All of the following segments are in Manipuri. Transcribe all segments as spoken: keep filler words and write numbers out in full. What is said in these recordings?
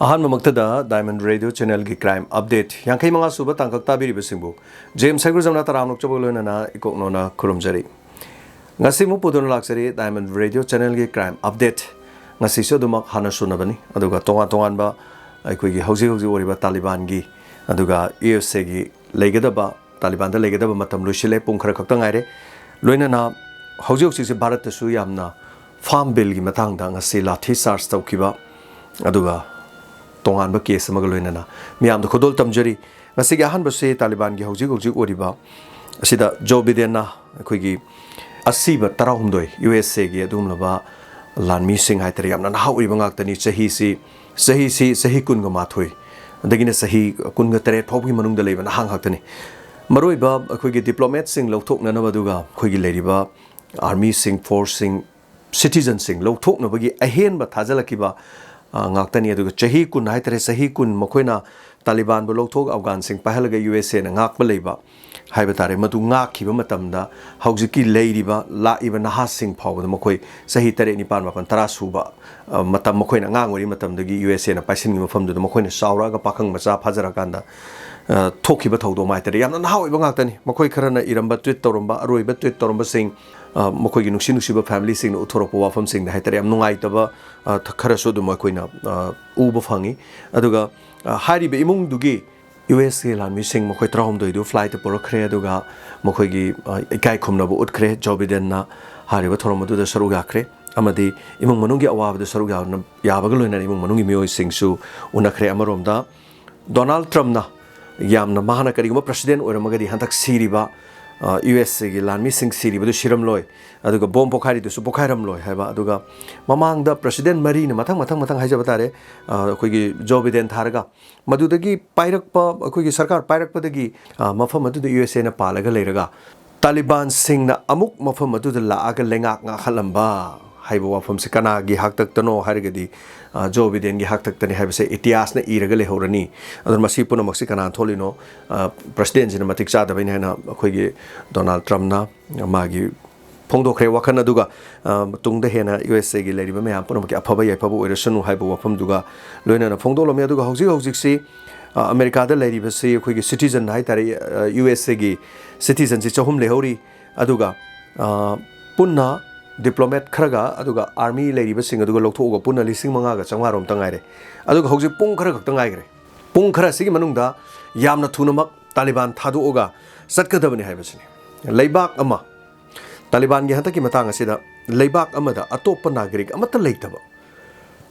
ꯑꯍꯥꯟꯕꯃꯛꯇꯗ Diamond Radio Channelꯒꯤ Crime Update ꯌꯥꯡꯈꯩ ꯃꯉꯥ ꯁꯨꯕ ꯇꯥꯡꯀꯛ ꯇꯥꯕꯤꯔꯤꯕꯁꯤꯡꯕꯨ ꯖꯦꯝꯁ ꯍꯩꯒ꯭ꯔꯨꯖꯝꯅ ꯇꯔꯥꯝꯅ ꯑꯣꯛꯆꯕꯒ ꯂꯣꯏꯅꯅ ꯏꯀꯣꯛꯅꯧꯅ ꯈꯨꯔꯨꯝꯖꯔꯤ꯫ ꯉꯁꯤ ꯑꯃꯨꯛ ꯄꯨꯗꯨꯅ ꯂꯥꯛꯆꯔꯤ Diamond Radio Channelꯒꯤ Crime Update꯫ ꯉꯁꯤꯁꯨ ꯑꯗꯨꯃꯛ ꯍꯥꯟꯅ ꯁꯨꯅꯕꯅꯤ, ꯑꯗꯨꯒ ꯇꯣꯉꯥꯟ ꯇꯣꯉꯥꯟꯕ ꯑꯩꯈꯣꯏꯒꯤ ꯍꯧꯖꯤꯛ ꯍꯧꯖꯤꯛ ꯑꯣꯏꯔꯤꯕ ꯇꯥꯂꯤꯕꯥꯟꯒꯤ, ꯑꯗꯨꯒ ꯌꯨ ꯑꯦꯁ ꯑꯦꯒꯤ ꯂꯩꯒꯗꯕ, ꯇꯥꯂꯤꯕꯥꯟꯗ ꯂꯩꯒꯗꯕ ꯃꯇꯝ ꯂꯣꯏꯁꯤꯜꯂꯦ, ꯄꯨꯡ ꯈꯔ ꯈꯛꯇ ꯉꯥꯏꯔꯦ꯫ ꯂꯣꯏꯅꯅ ꯍꯧꯖꯤꯛ ꯍꯧꯖꯤꯛꯁꯦ ꯚꯥꯔꯠꯇꯁꯨ ꯌꯥꯝꯅ farm billꯒꯤ ꯃꯇꯥꯡꯗ ꯉꯁꯤ ꯂꯥꯊꯤ ꯆꯥꯔꯖ ꯇꯧꯈꯤꯕ, ꯑꯗꯨꯒ ꯇꯣꯉꯥꯟꯕ ꯀꯦꯁ ꯑꯃꯒ ꯂꯣꯏꯅꯅ ꯃꯤꯌꯥꯝꯗ ꯈꯨꯗꯣꯜ ꯇꯝꯖꯔꯤ꯫ ꯉꯁꯤꯒꯤ ꯑꯍꯥꯟꯕꯁꯤ ꯇꯥꯂꯤꯕꯥꯟꯒꯤ ꯍꯧꯖꯤꯛ ꯍꯧꯖꯤꯛ ꯑꯣꯏꯔꯤꯕ ꯑꯁꯤꯗ ꯖꯣ ꯕꯤꯗꯦꯟꯅ ꯑꯩꯈꯣꯏꯒꯤ ꯑꯁꯤꯕ ꯇꯔꯥꯍꯨꯝꯗꯣꯏ, ꯌꯨ ꯑꯦꯁ ꯑꯦꯒꯤ ꯑꯗꯨꯒꯨꯝꯂꯕ ꯂꯥꯟꯃꯤꯁꯤꯡ ꯍꯥꯏꯇꯥꯔꯦ, ꯌꯥꯝꯅ ꯅꯍꯥ ꯑꯣꯏꯔꯤꯕ ꯉꯥꯛꯇꯅꯤ꯫ ꯆꯍꯤꯁꯤ, ꯆꯍꯤꯁꯤ ꯆꯍꯤ ꯀꯨꯟꯒ ꯃꯥꯊꯣꯏ, ꯑꯗꯒꯤꯅ ꯆꯍꯤ ꯀꯨꯟꯒ ꯇꯔꯦꯠ ꯐꯥꯎꯕꯒꯤ ꯃꯅꯨꯡꯗ ꯂꯩꯕ ꯅꯍꯥ ꯉꯥꯛꯇꯅꯤ꯫ ꯃꯔꯨꯑꯣꯏꯕ ꯑꯩꯈꯣꯏꯒꯤ ꯗꯤꯄ꯭ꯂꯣꯃꯦꯠꯁꯤꯡ ꯂꯧꯊꯣꯛꯅꯅꯕ, ꯑꯗꯨꯒ ꯑꯩꯈꯣꯏꯒꯤ ꯂꯩꯔꯤꯕ ꯑꯥꯔꯃꯤꯁꯤꯡ, ꯐꯣꯔꯁꯁꯤꯡ, ꯁꯤꯇꯤꯖꯟꯁꯤꯡ ꯂꯧꯊꯣꯛꯅꯕꯒꯤ ꯑꯍꯦꯟꯕ ꯊꯥꯖꯤꯜꯂꯛꯈꯤꯕ, ꯑ, ꯉꯥꯛꯇꯅꯤ꯫ ꯑꯗꯨꯒ ꯆꯍꯤ ꯀꯨꯟ ꯍꯥꯏꯇꯥꯔꯦ, ꯆꯍꯤ ꯀꯨꯟ ꯃꯈꯣꯏꯅ ꯇꯥꯂꯤꯕꯥꯟꯕꯨ ꯂꯧꯊꯣꯛ, ꯑꯐꯒꯥꯟꯁꯤꯡ ꯄꯥꯏꯍꯜꯂꯒ ꯌꯨ ꯑꯦꯁ ꯑꯦꯅ ꯉꯥꯛꯄ ꯂꯩꯕ ꯍꯥꯏꯕ ꯇꯥꯔꯦ, ꯃꯗꯨ ꯉꯥꯛꯈꯤꯕ ꯃꯇꯝꯗ ꯍꯧꯖꯤꯛꯀꯤ ꯂꯩꯔꯤꯕ, ꯂꯥꯛꯏꯕ ꯅꯍꯥꯁꯤꯡ ꯐꯥꯎꯕꯗ, ꯃꯈꯣꯏ ꯆꯍꯤ ꯇꯔꯦꯠ, ꯅꯤꯄꯥꯟ, ꯃꯥꯄꯟ, ꯇꯔꯥ ꯁꯨꯕ, ꯑ, ꯃꯇꯝ, ꯃꯈꯣꯏꯅ ꯑꯉꯥꯡ ꯑꯣꯏꯔꯤ ꯃꯇꯝꯗꯒꯤ ꯌꯨ ꯑꯦꯁ ꯑꯦꯅ ꯄꯥꯏꯁꯤꯟꯈꯤꯕ ꯃꯐꯝꯗꯨꯗ ꯃꯈꯣꯏꯅ ꯆꯥꯎꯔꯛꯑꯒ ꯄꯥꯈꯪ ꯃꯆꯥ ꯐꯥꯖꯔꯀꯥꯟꯗ, ꯑ, ꯊꯣꯛꯈꯤꯕ ꯊꯧꯗꯣꯛ ꯑꯃ ꯍꯥꯏꯇꯥꯔꯦ꯫ ꯌꯥꯝꯅ ꯅꯍꯥ ꯑꯣꯏꯕ ꯉꯥꯛꯇꯅꯤ꯫ ꯃꯈꯣꯏ ꯈꯔꯅ ꯏꯔꯝꯕ, ꯇ꯭ꯋꯤꯠ ꯇꯧꯔꯝꯕ, ꯑꯔꯣꯏꯕ ꯇ꯭ꯋꯤꯠ ꯇꯧꯔꯝꯕꯁꯤꯡ, ꯑ, ꯃꯈꯣꯏꯒꯤ ꯅꯨꯡꯁꯤ ꯅꯨꯡꯁꯤꯕ ꯐꯦꯃꯤꯂꯤꯁꯤꯡꯅ ꯎꯠꯊꯣꯔꯛꯄ ꯋꯥꯐꯝꯁꯤꯡꯗ ꯍꯥꯏꯇꯥꯔꯦ, ꯌꯥꯝ ꯅꯨꯡꯉꯥꯏꯇꯕ, ꯑ, ꯊ-, ꯈꯔꯁꯨ ꯑꯗꯨꯝ ꯑꯩꯈꯣꯏꯅ, ꯑ, ꯎꯕ ꯐꯪꯉꯤ꯫ ꯑꯗꯨꯒ, ꯑ, ꯍꯥꯏꯔꯤꯕ ꯏꯃꯨꯡꯗꯨꯒꯤ ꯌꯨ ꯑꯦꯁꯀꯤ ꯂꯥꯟꯃꯤꯁꯤꯡ ꯃꯈꯣꯏ ꯇꯔꯥꯍꯨꯝꯗꯣꯏꯗꯨ ꯐ꯭ꯂꯥꯏꯠꯇ ꯄꯨꯔꯛꯈ꯭ꯔꯦ, ꯑꯗꯨꯒ ꯃꯈꯣꯏꯒꯤ, ꯑ, ꯏꯀꯥꯏ ꯈꯨꯝꯅꯕ ꯎꯠꯈ꯭ꯔꯦ꯫ ꯖꯣ ꯕꯤꯗꯦꯟꯅ ꯍꯥꯏꯔꯤꯕ ꯊꯧꯔꯝ ꯑꯗꯨꯗ ꯁꯔꯨꯛ ꯌꯥꯈ꯭ꯔꯦ, ꯑꯃꯗꯤ ꯏꯃꯨꯡ ꯃꯅꯨꯡꯒꯤ ꯑꯋꯥꯕꯗ ꯁꯔꯨꯛ ꯌꯥꯅ-, ꯌꯥꯕꯒ ꯂꯣꯏꯅꯅ ꯏꯃꯨꯡ ꯃꯅꯨꯡꯒꯤ ꯃꯤꯑꯣꯏꯁꯤꯡꯁꯨ ꯎꯅꯈ꯭ꯔꯦ꯫ ꯑꯃꯔꯣꯝꯗ ꯗꯣꯅꯥꯜꯗ ꯇ꯭ꯔꯝꯞꯅ ꯌꯥꯝꯅ, ꯃꯍꯥꯛꯅ ꯀꯔꯤꯒꯨꯝꯕ ꯄ꯭ꯔꯁꯤꯗꯦꯟ ꯑꯣꯏꯔꯝꯃꯒꯗꯤ ꯍꯟꯗꯛ ꯁꯤꯔꯤꯕ, ꯑ, ꯌꯨ ꯑꯦꯁ ꯑꯦꯒꯤ ꯂꯥꯟꯃꯤꯁꯤꯡ ꯁꯤꯔꯤꯕꯗꯨ ꯁꯤꯔꯝꯂꯣꯏ, ꯑꯗꯨꯒ ꯕꯣꯝ ꯄꯣꯈꯥꯏꯔꯤꯗꯨꯁꯨ ꯄꯣꯈꯥꯏꯔꯝꯂꯣꯏ ꯍꯥꯏꯕ, ꯑꯗꯨꯒ ꯃꯃꯥꯡꯗ ꯄ꯭ꯔꯁꯤꯗꯦꯟ ꯃꯔꯤꯅ ꯃꯊꯪ ꯃꯊꯪ ꯃꯊꯪ ꯍꯥꯏꯖꯕ ꯇꯥꯔꯦ, ꯑ, ꯑꯩꯈꯣꯏꯒꯤ ꯖꯣ ꯕꯤꯗꯦꯟ ꯊꯥꯔꯒ ꯃꯗꯨꯗꯒꯤ ꯄꯥꯏꯔꯛꯄ, ꯑꯩꯈꯣꯏꯒꯤ ꯁꯔꯀꯥꯔ ꯄꯥꯏꯔꯛꯄꯗꯒꯤ, ꯑ, ꯃꯐꯝ ꯑꯗꯨꯗ ꯌꯨ ꯑꯦꯁ ꯑꯦꯅ ꯄꯥꯜꯂꯒ ꯂꯩꯔꯒ ꯇꯥꯂꯤꯕꯥꯟꯁꯤꯡꯅ ꯑꯃꯨꯛ ꯃꯐꯝ ꯑꯗꯨꯗ ꯂꯥꯛꯑꯒ ꯂꯩꯉꯥꯛ ꯉꯥꯛꯍꯜꯂꯝꯕ ꯍꯥꯏꯕ ꯋꯥꯐꯝꯁꯦ ꯀꯅꯥꯒꯤ ꯍꯥꯛꯇꯛꯇꯅꯣ ꯍꯥꯏꯔꯒꯗꯤ, ꯑ, ꯖꯣ ꯕꯤꯗꯦꯟꯒꯤ ꯍꯥꯛꯇꯛꯇꯅꯤ ꯍꯥꯏꯕꯁꯦ ꯏꯇꯤꯍꯥꯁꯅ ꯏꯔꯒ ꯂꯩꯍꯧꯔꯅꯤ꯫ ꯑꯗꯨꯅ ꯃꯁꯤ ꯄꯨꯝꯅꯃꯛꯁꯤ ꯀꯅꯥꯅ ꯊꯣꯛꯂꯤꯅꯣ? ꯑ, ꯄ꯭ꯔꯁꯤꯗꯦꯟꯁꯤꯅ ꯃꯇꯤꯛ ꯆꯥꯗꯕꯩꯅꯤ ꯍꯥꯏꯅ ꯑꯩꯈꯣꯏꯒꯤ ꯗꯣꯅꯥꯜꯗ ꯇ꯭ꯔꯝꯞꯅ ꯃꯥꯒꯤ ꯐꯣꯡꯗꯣꯛꯈ꯭ꯔꯦ ꯋꯥꯈꯜ꯫ ꯑꯗꯨꯒ ꯑ, ꯇꯨꯡꯗ ꯍꯦꯟꯅ ꯌꯨ ꯑꯦꯁ ꯑꯦꯒꯤ ꯂꯩꯔꯤꯕ ꯃꯌꯥꯝ ꯄꯨꯝꯅꯃꯛꯀꯤ ꯑꯐꯕ ꯌꯥꯏꯐꯕ ꯑꯣꯏꯔꯁꯅꯨ ꯍꯥꯏꯕ ꯋꯥꯐꯝꯗꯨꯒ ꯂꯣꯏꯅꯅ ꯐꯣꯡꯗꯣꯛꯂꯝꯃꯤ꯫ ꯑꯗꯨꯒ ꯍꯧꯖꯤꯛ ꯍꯧꯖꯤꯛꯁꯤ ꯑ, ꯑꯃꯦꯔꯤꯀꯥꯗ ꯂꯩꯔꯤꯕꯁꯤ ꯑꯩꯈꯣꯏꯒꯤ ꯁꯤꯇꯤꯖꯟ ꯍꯥꯏ ꯇꯥꯔꯦ, ꯌꯨ ꯑꯦꯁ ꯑꯦꯒꯤ ꯁꯤꯇꯤꯖꯟꯁꯤ ꯆꯍꯨꯝ ꯂꯩꯍꯧꯔꯤ꯫ ꯑꯗꯨꯒ ꯑ, ꯄꯨꯟꯅ ꯗꯤꯄ꯭ꯂꯣꯃꯦꯠ ꯈꯔꯒ ꯑꯗꯨꯒ ꯑꯥꯔꯃꯤ ꯂꯩꯔꯤꯕꯁꯤꯡ ꯑꯗꯨꯒ ꯂꯧꯊꯣꯛꯑꯒ ꯄꯨꯟꯅ ꯂꯤꯁꯤꯡ ꯃꯉꯥꯒ ꯆꯥꯝꯃꯉꯥ ꯔꯣꯝꯇ ꯉꯥꯏꯔꯦ꯫ ꯑꯗꯨꯒ ꯍꯧꯖꯤꯛ ꯄꯨꯡ ꯈꯔ ꯈꯛꯇ ꯉꯥꯏꯈ꯭ꯔꯦ꯫ ꯄꯨꯡ ꯈꯔ ꯑꯁꯤꯒꯤ ꯃꯅꯨꯡꯗ ꯌꯥꯝꯅ ꯊꯨꯅꯃꯛ ꯇꯥꯂꯤꯕꯥꯟ ꯊꯥꯗꯣꯛꯑꯒ ꯆꯠꯀꯗꯕꯅꯤ ꯍꯥꯏꯕꯁꯤꯅꯤ꯫ ꯂꯩꯕꯥꯛ ꯑꯃ, ꯇꯥꯂꯤꯕꯥꯟꯒꯤ ꯍꯟꯗꯛꯀꯤ ꯃꯇꯥꯡ ꯑꯁꯤꯗ ꯂꯩꯕꯥꯛ ꯑꯃꯗ ꯑꯇꯣꯞꯄ ꯅꯥꯒꯔꯤꯛ ꯑꯃꯠꯇ ꯂꯩꯇꯕ,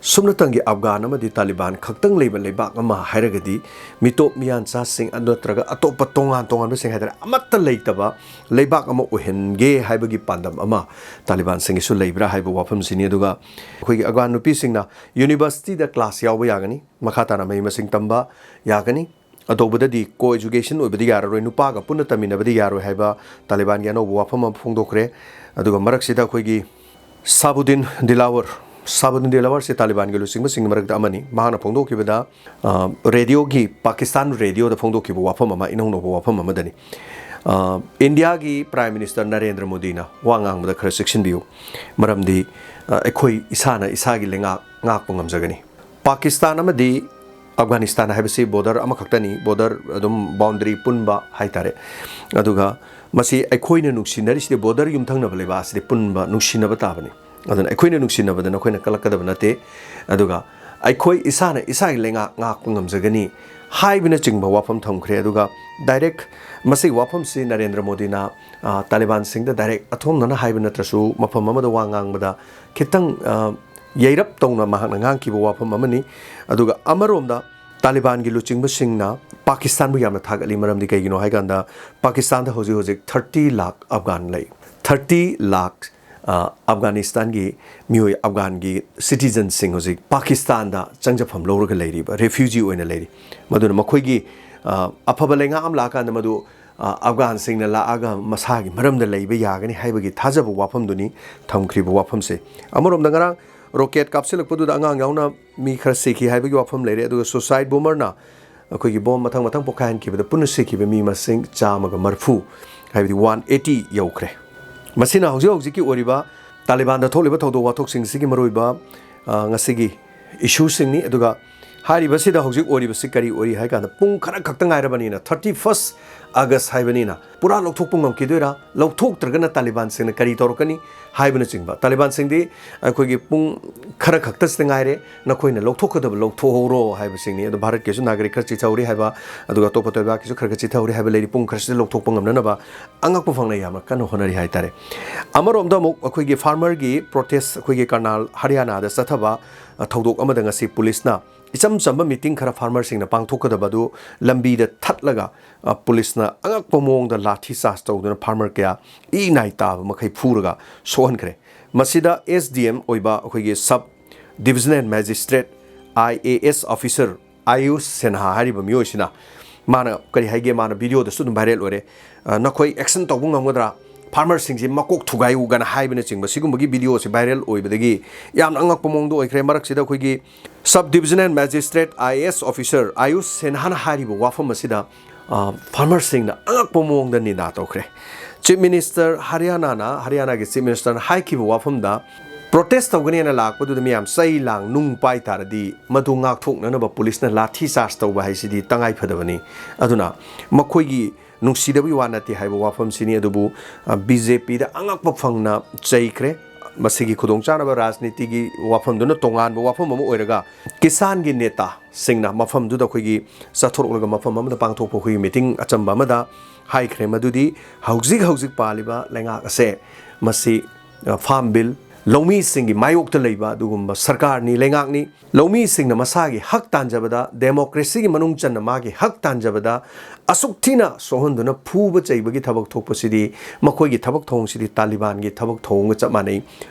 ꯁꯨꯞꯅꯇꯪꯒꯤ ꯑꯐꯒꯥꯟ ꯑꯃꯗꯤ ꯇꯥꯂꯤꯕꯥꯟ ꯈꯛꯇꯪ ꯂꯩꯕ ꯂꯩꯕꯥꯛ ꯑꯃ ꯍꯥꯏꯔꯒꯗꯤ ꯃꯤꯇꯣꯞ ꯃꯤꯌꯥꯟꯆꯥꯁꯤꯡ ꯅꯠꯇ꯭ꯔꯒ ꯑꯇꯣꯞꯄ ꯇꯣꯉꯥꯟ ꯇꯣꯉꯥꯟꯕꯁꯤꯡ ꯍꯥꯏꯇꯥꯔꯦ, ꯑꯃꯠꯇ ꯂꯩꯇꯕ ꯂꯩꯕꯥꯛ ꯑꯃ ꯑꯣꯏꯍꯟꯒꯦ ꯍꯥꯏꯕꯒꯤ ꯄꯥꯟꯗꯝ ꯑꯃ ꯇꯥꯂꯤꯕꯥꯟꯁꯤꯡꯒꯤꯁꯨ ꯂꯩꯕ꯭ꯔꯥ ꯍꯥꯏꯕ ꯋꯥꯐꯝꯁꯤꯅꯤ꯫ ꯑꯗꯨꯒ ꯑꯩꯈꯣꯏꯒꯤ ꯑꯐꯒꯥꯟ ꯅꯨꯄꯤꯁꯤꯡꯅ ꯌꯨꯅꯤꯚꯔꯁꯤꯇꯤꯗ ꯀ꯭ꯂꯥꯁ ꯌꯥꯎꯕ ꯌꯥꯒꯅꯤ, ꯃꯈꯥ ꯇꯥꯅ ꯃꯍꯩ ꯃꯁꯤꯡ ꯇꯝꯕ ꯌꯥꯒꯅꯤ꯫ ꯑꯇꯧꯕꯗꯗꯤ ꯀꯣ ꯑꯦꯖꯨꯀꯦꯁꯟ ꯑꯣꯏꯕꯗꯤ ꯌꯥꯔꯔꯣꯏ, ꯅꯨꯄꯥꯒ ꯄꯨꯟꯅ ꯇꯝꯃꯤꯟꯅꯕꯗꯤ ꯌꯥꯔꯣꯏ ꯍꯥꯏꯕ ꯇꯥꯂꯤꯕꯥꯟꯒꯤ ꯑꯅꯧꯕ ꯋꯥꯐꯝ ꯑꯃ ꯐꯣꯡꯗꯣꯛꯈ꯭ꯔꯦ꯫ ꯑꯗꯨꯒ ꯃꯔꯛꯁꯤꯗ ꯑꯩꯈꯣꯏꯒꯤ ꯁꯥꯕꯨꯗꯤꯟ ꯗꯤꯂꯥꯋꯔ, ꯁꯥꯕꯨꯗꯤꯟ ꯗꯤꯂꯥꯋꯔꯁꯦ ꯇꯥꯂꯤꯕꯥꯟꯒꯤ ꯂꯨꯆꯤꯡꯕꯁꯤꯡꯒꯤ ꯃꯔꯛꯇ ꯑꯃꯅꯤ꯫ ꯃꯍꯥꯛꯅ ꯐꯣꯡꯗꯣꯛꯈꯤꯕꯗ, ꯑ, ꯔꯦꯗꯤꯑꯣꯒꯤ, ꯄꯥꯀꯤꯁꯇꯥꯟ ꯔꯦꯗꯤꯑꯣꯗ ꯐꯣꯡꯗꯣꯛꯈꯤꯕ ꯋꯥꯐꯝ ꯑꯃ, ꯏꯅꯧ ꯅꯧꯕ ꯋꯥꯐꯝ ꯑꯃꯗꯅꯤ꯫ ꯑ, ꯏꯟꯗꯤꯌꯥꯒꯤ ꯄ꯭ꯔꯥꯏꯝ ꯃꯤꯅꯤꯁꯇꯔ ꯅꯔꯦꯟꯗ꯭ꯔ ꯃꯣꯗꯤꯅ ꯋꯥ ꯉꯥꯡꯕꯗ ꯈꯔ ꯆꯦꯛꯁꯤꯟꯕꯤꯌꯨ, ꯃꯔꯝꯗꯤ, ꯑ, ꯑꯩꯈꯣꯏ ꯏꯁꯥꯅ ꯏꯁꯥꯒꯤ ꯂꯩꯉꯥꯛ ꯉꯥꯛꯄ ꯉꯝꯖꯒꯅꯤ꯫ ꯄꯥꯀꯤꯁꯇꯥꯟ ꯑꯃꯗꯤ ꯑꯐꯒꯥꯅꯤꯁꯇꯥꯟ ꯍꯥꯏꯕꯁꯤ ꯕꯣꯔꯗꯔ ꯑꯃꯈꯛꯇꯅꯤ, ꯕꯣꯔꯗꯔ ꯑꯗꯨꯝ ꯕꯥꯎꯟꯗꯔꯤ ꯄꯨꯟꯕ ꯍꯥꯏꯇꯥꯔꯦ꯫ ꯑꯗꯨꯒ ꯃꯁꯤ ꯑꯩꯈꯣꯏꯅ ꯅꯨꯡꯁꯤꯅꯔꯤꯁꯤꯗꯤ ꯕꯣꯔꯗꯔ ꯌꯨꯝꯊꯪꯅꯕ ꯂꯩꯕꯥꯛ ꯑꯁꯤꯗꯤ ꯄꯨꯟꯕ ꯅꯨꯡꯁꯤꯅꯕ ꯇꯥꯕꯅꯤ꯫ ꯑꯗꯨꯅ ꯑꯩꯈꯣꯏꯅ ꯅꯨꯡꯁꯤꯅꯕꯗ ꯅꯈꯣꯏꯅ ꯀꯜꯂꯛꯀꯗꯕ ꯅꯠꯇꯦ꯫ ꯑꯗꯨꯒ ꯑꯩꯈꯣꯏ ꯏꯁꯥꯅ ꯏꯁꯥꯒꯤ ꯂꯩꯉꯥꯛ ꯉꯥꯛꯄ ꯉꯝꯖꯒꯅꯤ ꯍꯥꯏꯕꯅꯆꯤꯡꯕ ꯋꯥꯐꯝ ꯊꯝꯈ꯭ꯔꯦ꯫ ꯑꯗꯨꯒ ꯗꯥꯏꯔꯦꯛ ꯃꯁꯤꯒꯤ ꯋꯥꯐꯝꯁꯤ ꯅꯔꯦꯟꯗ꯭ꯔ ꯃꯣꯗꯤꯅ, ꯑ, ꯇꯥꯂꯤꯕꯥꯟꯁꯤꯡꯗ ꯗꯥꯏꯔꯦꯛ ꯑꯊꯣꯝꯅꯅ ꯍꯥꯏꯕ ꯅꯠꯇ꯭ꯔꯁꯨ ꯃꯐꯝ ꯑꯃꯗ ꯋꯥ ꯉꯥꯡꯕꯗ ꯈꯤꯇꯪ, ꯑ, ꯌꯩꯔꯞ ꯇꯧꯅ ꯃꯍꯥꯛꯅ ꯉꯥꯡꯈꯤꯕ ꯋꯥꯐꯝ ꯑꯃꯅꯤ꯫ ꯑꯗꯨꯒ ꯑꯃꯔꯣꯝꯗ ꯇꯥꯂꯤꯕꯥꯟꯒꯤ ꯂꯨꯆꯤꯡꯕꯁꯤꯡꯅ ꯄꯥꯀꯤꯁꯇꯥꯟꯕꯨ ꯌꯥꯝꯅ ꯊꯥꯒꯠꯂꯤ꯫ ꯃꯔꯝꯗꯤ ꯀꯩꯒꯤꯅꯣ ꯍꯥꯏꯀꯥꯟꯗ ꯄꯥꯀꯤꯁꯇꯥꯟꯗ ꯍꯧꯖꯤꯛ ꯍꯧꯖꯤꯛ ꯊꯥꯔꯇꯤ ꯂꯥꯈ ꯑꯐꯒꯥꯟ ꯂꯩ꯫ ꯊꯥꯔꯇꯤ ꯂꯥꯈ, ꯑ, ꯑꯐꯒꯥꯅꯤꯁꯇꯥꯟꯒꯤ ꯃꯤꯑꯣꯏ, ꯑꯐꯒꯥꯟꯒꯤ ꯁꯤꯇꯤꯖꯟꯁꯤꯡ ꯍꯧꯖꯤꯛ ꯄꯥꯀꯤꯁꯇꯥꯟꯗ ꯆꯪꯖꯐꯝ ꯂꯧꯔꯒ ꯂꯩꯔꯤꯕ, ꯔꯦꯐ꯭ꯌꯨꯖꯤ ꯑꯣꯏꯅ ꯂꯩꯔꯤ꯫ ꯃꯗꯨꯅ ꯃꯈꯣꯏꯒꯤ, ꯑ, ꯑꯐꯕ ꯂꯩꯉꯥꯛ ꯑꯃ ꯂꯥꯛꯑꯀꯥꯟꯗ ꯃꯗꯨ, ꯑ, ꯑꯐꯒꯥꯟꯁꯤꯡꯅ ꯂꯥꯛꯑꯒ ꯃꯁꯥꯒꯤ ꯃꯔꯝꯗ ꯂꯩꯕ ꯌꯥꯒꯅꯤ ꯍꯥꯏꯕꯒꯤ ꯊꯥꯖꯕ ꯋꯥꯐꯝꯗꯨꯅꯤ ꯊꯝꯈ꯭ꯔꯤꯕ ꯋꯥꯐꯝꯁꯦ꯫ ꯑꯃꯔꯣꯝꯗ ꯉꯔꯥꯡ ꯔꯣꯀꯦꯠ ꯀꯥꯞꯁꯤꯜꯂꯛꯄꯗꯨꯗ ꯑꯉꯥꯡ ꯌꯥꯎꯅ ꯃꯤ ꯈꯔ ꯁꯤꯈꯤ ꯍꯥꯏꯕꯒꯤ ꯋꯥꯐꯝ ꯂꯩꯔꯦ꯫ ꯑꯗꯨꯒ ꯁꯨꯁꯥꯏꯠ ꯕꯣꯝꯕꯔꯅ ꯑꯩꯈꯣꯏꯒꯤ ꯕꯣꯝ ꯃꯊꯪ ꯃꯊꯪ ꯄꯣꯈꯥꯏꯍꯟꯈꯤꯕꯗ ꯄꯨꯟꯅ ꯁꯤꯈꯤꯕ ꯃꯤ ꯃꯁꯤꯡ ꯆꯥꯝꯃꯒ ꯃꯔꯤꯐꯨ, ꯍꯥꯏꯕꯗꯤ ꯋꯥꯟ ꯑꯦꯇꯤ ꯌꯧꯈ꯭ꯔꯦ꯫ ꯃꯁꯤꯅ ꯍꯧꯖꯤꯛ ꯍꯧꯖꯤꯛꯀꯤ ꯑꯣꯏꯔꯤꯕ ꯇꯥꯂꯤꯕꯥꯟꯗ ꯊꯣꯛꯂꯤꯕ ꯊꯧꯗꯣꯛ ꯋꯥꯊꯣꯛꯁꯤꯡꯁꯤꯒꯤ ꯃꯔꯨꯑꯣꯏꯕ, ꯑ, ꯉꯁꯤꯒꯤ ꯏꯁꯨꯁꯤꯡꯅꯤ꯫ ꯑꯗꯨꯒ ꯍꯥꯏꯔꯤꯕꯁꯤꯗ ꯍꯧꯖꯤꯛ ꯑꯣꯏꯔꯤꯕꯁꯤ ꯀꯔꯤ ꯑꯣꯏꯔꯤ ꯍꯥꯏ ꯀꯥꯟꯗ, ꯄꯨꯡ ꯈꯔ ꯈꯛꯇ ꯉꯥꯏꯔꯕꯅꯤꯅ, thirty first August ꯍꯥꯏꯕꯅꯤꯅ, ꯄꯨꯔꯥ ꯂꯧꯊꯣꯛꯄ ꯉꯝꯈꯤꯗꯣꯏꯔꯥ? ꯂꯧꯊꯣꯛꯇ꯭ꯔꯒꯅ ꯇꯥꯂꯤꯕꯥꯟꯁꯤꯡꯅ ꯀꯔꯤ ꯇꯧꯔꯛꯀꯅꯤ ꯍꯥꯏꯕꯅꯆꯤꯡꯕ꯫ ꯇꯥꯂꯤꯕꯥꯟꯁꯤꯡꯗꯤ ꯑꯩꯈꯣꯏꯒꯤ ꯄꯨꯡ ꯈꯔ ꯈꯛꯇꯁꯤꯗ ꯉꯥꯏꯔꯦ, ꯅꯈꯣꯏꯅ ꯂꯧꯊꯣꯛꯀꯗꯕ ꯂꯧꯊꯣꯛꯍꯧꯔꯣ ꯍꯥꯏꯕꯁꯤꯡꯅꯤ꯫ ꯑꯗꯣ ꯚꯥꯔꯠꯀꯤꯁꯨ ꯅꯥꯒꯔꯤꯛ ꯈꯔ ꯆꯤꯊꯍꯧꯔꯤ ꯍꯥꯏꯕ, ꯑꯗꯨꯒ ꯑꯇꯣꯞꯄ ꯇꯣꯏꯕꯥꯛꯀꯤꯁꯨ ꯈꯔ ꯈꯔ ꯆꯤꯊꯍꯧꯔꯤ ꯍꯥꯏꯕ ꯂꯩꯔꯤ꯫ ꯄꯨꯡ ꯈꯔꯁꯤꯗ ꯂꯧꯊꯣꯛꯄ ꯉꯝꯅꯅꯕ ꯑꯉꯛꯄ ꯐꯪꯅ ꯌꯥꯝꯅ ꯀꯟꯅ ꯍꯣꯠꯅꯔꯤ ꯍꯥꯏꯇꯥꯔꯦ꯫ ꯑꯃꯔꯣꯝꯗ ꯑꯃꯨꯛ ꯑꯩꯈꯣꯏꯒꯤ farmerꯒꯤ protest, ꯑꯩꯈꯣꯏꯒꯤ ꯀꯔꯅꯥꯜ ꯍꯔꯤꯌꯥꯅꯥꯗ ꯆꯠꯊꯕ, ꯑ, ꯊꯧꯗꯣꯛ ꯑꯃꯗ ꯉꯁꯤ ꯄꯨꯂꯤꯁꯅ ꯏꯆꯝ ꯆꯝꯕ meeting ꯈꯔ farmerꯁꯤꯡꯅ ꯄꯥꯡꯊꯣꯛꯀꯗꯕ ꯑꯗꯨ ꯂꯝꯕꯤꯗ ꯊꯠꯂꯒ, ꯑ, ꯄꯨꯂꯤꯁꯅ ꯑꯉꯛꯄ ꯃꯑꯣꯡꯗ ꯂꯥꯊꯤ ꯆꯥꯔꯖ ꯇꯧꯗꯨꯅ farmer ꯀꯌꯥ ꯏ ꯅꯥꯏ ꯇꯥꯕ ꯃꯈꯩ ꯐꯨꯔꯒ ꯁꯣꯛꯍꯟꯈ꯭ꯔꯦ꯫ ꯃꯁꯤꯗ S D M ꯑꯣꯏꯕ ꯑꯩꯈꯣꯏꯒꯤ sub divisional magistrate, I A S officer ꯑꯥꯌꯨꯁ Sinha ꯍꯥꯏꯔꯤꯕ ꯃꯤꯑꯣꯏꯁꯤꯅ, ꯃꯥꯅ ꯀꯔꯤ ꯍꯥꯏꯒꯦ, ꯃꯥꯅ videoꯗꯁꯨ ꯑꯗꯨꯝ viral ꯑꯣꯏꯔꯦ, "ꯑ, ꯅꯈꯣꯏ action ꯇꯧꯕ ꯉꯝꯒꯗ꯭ꯔꯥ? Farmerꯁꯤꯡꯁꯤ ꯃꯀꯣꯛ ꯊꯨꯒꯥꯏꯌꯨ" ꯀꯥꯏꯅ ꯍꯥꯏꯕꯅꯆꯤꯡꯕ ꯁꯤꯒꯨꯝꯕꯒꯤ videoꯁꯤ viral ꯑꯣꯏꯕꯗꯒꯤ ꯌꯥꯝꯅ ꯑꯉꯛꯄ ꯃꯑꯣꯡꯗ ꯑꯣꯏꯈ꯭ꯔꯦ꯫ ꯃꯔꯛꯁꯤꯗ ꯑꯩꯈꯣꯏꯒꯤ sub divisional magistrate, I A S officer ꯑꯥꯌꯨꯁ ꯁꯤꯟꯍꯥꯅ ꯍꯥꯏꯔꯤꯕ ꯋꯥꯐꯝ ꯑꯁꯤꯗ, ꯑ, farmerꯁꯤꯡꯅ ꯑꯉꯛꯄ ꯃꯑꯣꯡꯗ ꯅꯤꯟꯗꯥ ꯇꯧꯈ꯭ꯔꯦ꯫ Chief Minister ꯍꯔꯤꯌꯥꯅꯥꯅ, ꯍꯔꯤꯌꯥꯅꯥꯒꯤ Chief Ministerꯅ ꯍꯥꯏꯈꯤꯕ ꯋꯥꯐꯝꯗ, protest ꯇꯧꯒꯅꯦꯅ ꯂꯥꯛꯄꯗꯨꯗ ꯃꯌꯥꯝ ꯆꯩ ꯂꯥꯡ ꯅꯨꯡ ꯄꯥꯏ ꯇꯥꯔꯗꯤ, ꯃꯗꯨ ꯉꯥꯛꯊꯣꯛꯅꯅꯕ ꯄꯨꯂꯤꯁꯅ ꯂꯥꯊꯤ ꯆꯥꯔꯖ ꯇꯧꯕ ꯍꯥꯏꯁꯤꯗꯤ ꯇꯉꯥꯏ ꯐꯗꯕꯅꯤ꯫ ꯑꯗꯨꯅ ꯃꯈꯣꯏꯒꯤ ꯅꯨꯡꯁꯤꯗꯕꯒꯤ ꯋꯥ ꯅꯠꯇꯦ ꯍꯥꯏꯕ ꯋꯥꯐꯝꯁꯤꯅꯤ꯫ ꯑꯗꯨꯕꯨ, ꯑ, B J Pꯗ ꯑꯉꯛꯄ ꯐꯪꯅ ꯆꯩꯈ꯭ꯔꯦ꯫ ꯃꯁꯤꯒꯤ ꯈꯨꯗꯣꯡꯆꯥꯅꯕ ꯔꯥꯖꯅꯤꯇꯤꯒꯤ ꯋꯥꯐꯝꯗꯨꯅ ꯇꯣꯉꯥꯟꯕ ꯋꯥꯐꯝ ꯑꯃ ꯑꯣꯏꯔꯒ, ꯀꯤꯁꯥꯟꯒꯤ ꯅꯦꯇꯥꯁꯤꯡꯅ ꯃꯐꯝꯗꯨꯗ ꯑꯩꯈꯣꯏꯒꯤ ꯆꯠꯊꯣꯔꯛꯂꯒ ꯃꯐꯝ ꯑꯃꯗ ꯄꯥꯡꯊꯣꯛꯄ ꯑꯩꯈꯣꯏꯒꯤ meeting ꯑꯆꯝꯕ ꯑꯃꯗ ꯍꯥꯏꯈ꯭ꯔꯦ ꯃꯗꯨꯗꯤ ꯍꯧꯖꯤꯛ ꯍꯧꯖꯤꯛ ꯄꯥꯜꯂꯤꯕ ꯂꯩꯉꯥꯛ ꯑꯁꯦ, ꯃꯁꯤ, ꯑ, farm bill, ꯂꯧꯃꯤꯁꯤꯡꯒꯤ ꯃꯥꯌꯣꯛꯇ ꯂꯩꯕ ꯑꯗꯨꯒꯨꯝꯕ ꯁꯔꯀꯥꯔꯅꯤ, ꯂꯩꯉꯥꯛꯅꯤ꯫ ꯂꯧꯃꯤꯁꯤꯡꯅ ꯃꯁꯥꯒꯤ ꯍꯛ ꯇꯥꯟꯖꯕꯗ, democracyꯒꯤ ꯃꯅꯨꯡ ꯆꯟꯅ ꯃꯥꯒꯤ ꯍꯛ ꯇꯥꯟꯖꯕꯗ ꯑꯁꯨꯛ ꯊꯤꯅ ꯁꯣꯛꯍꯟꯗꯨꯅ ꯐꯨꯕ ꯆꯩꯕꯒꯤ ꯊꯕꯛ ꯊꯣꯛꯄꯁꯤꯗꯤ, ꯃꯈꯣꯏꯒꯤ ꯊꯕꯛ ꯊꯧꯑꯣꯡꯁꯤꯗꯤ ꯇꯥꯂꯤꯕꯥꯟꯒꯤ ꯊꯕꯛ ꯊꯧꯑꯣꯡꯒ ꯆꯞ ꯃꯥꯟꯅꯩ꯫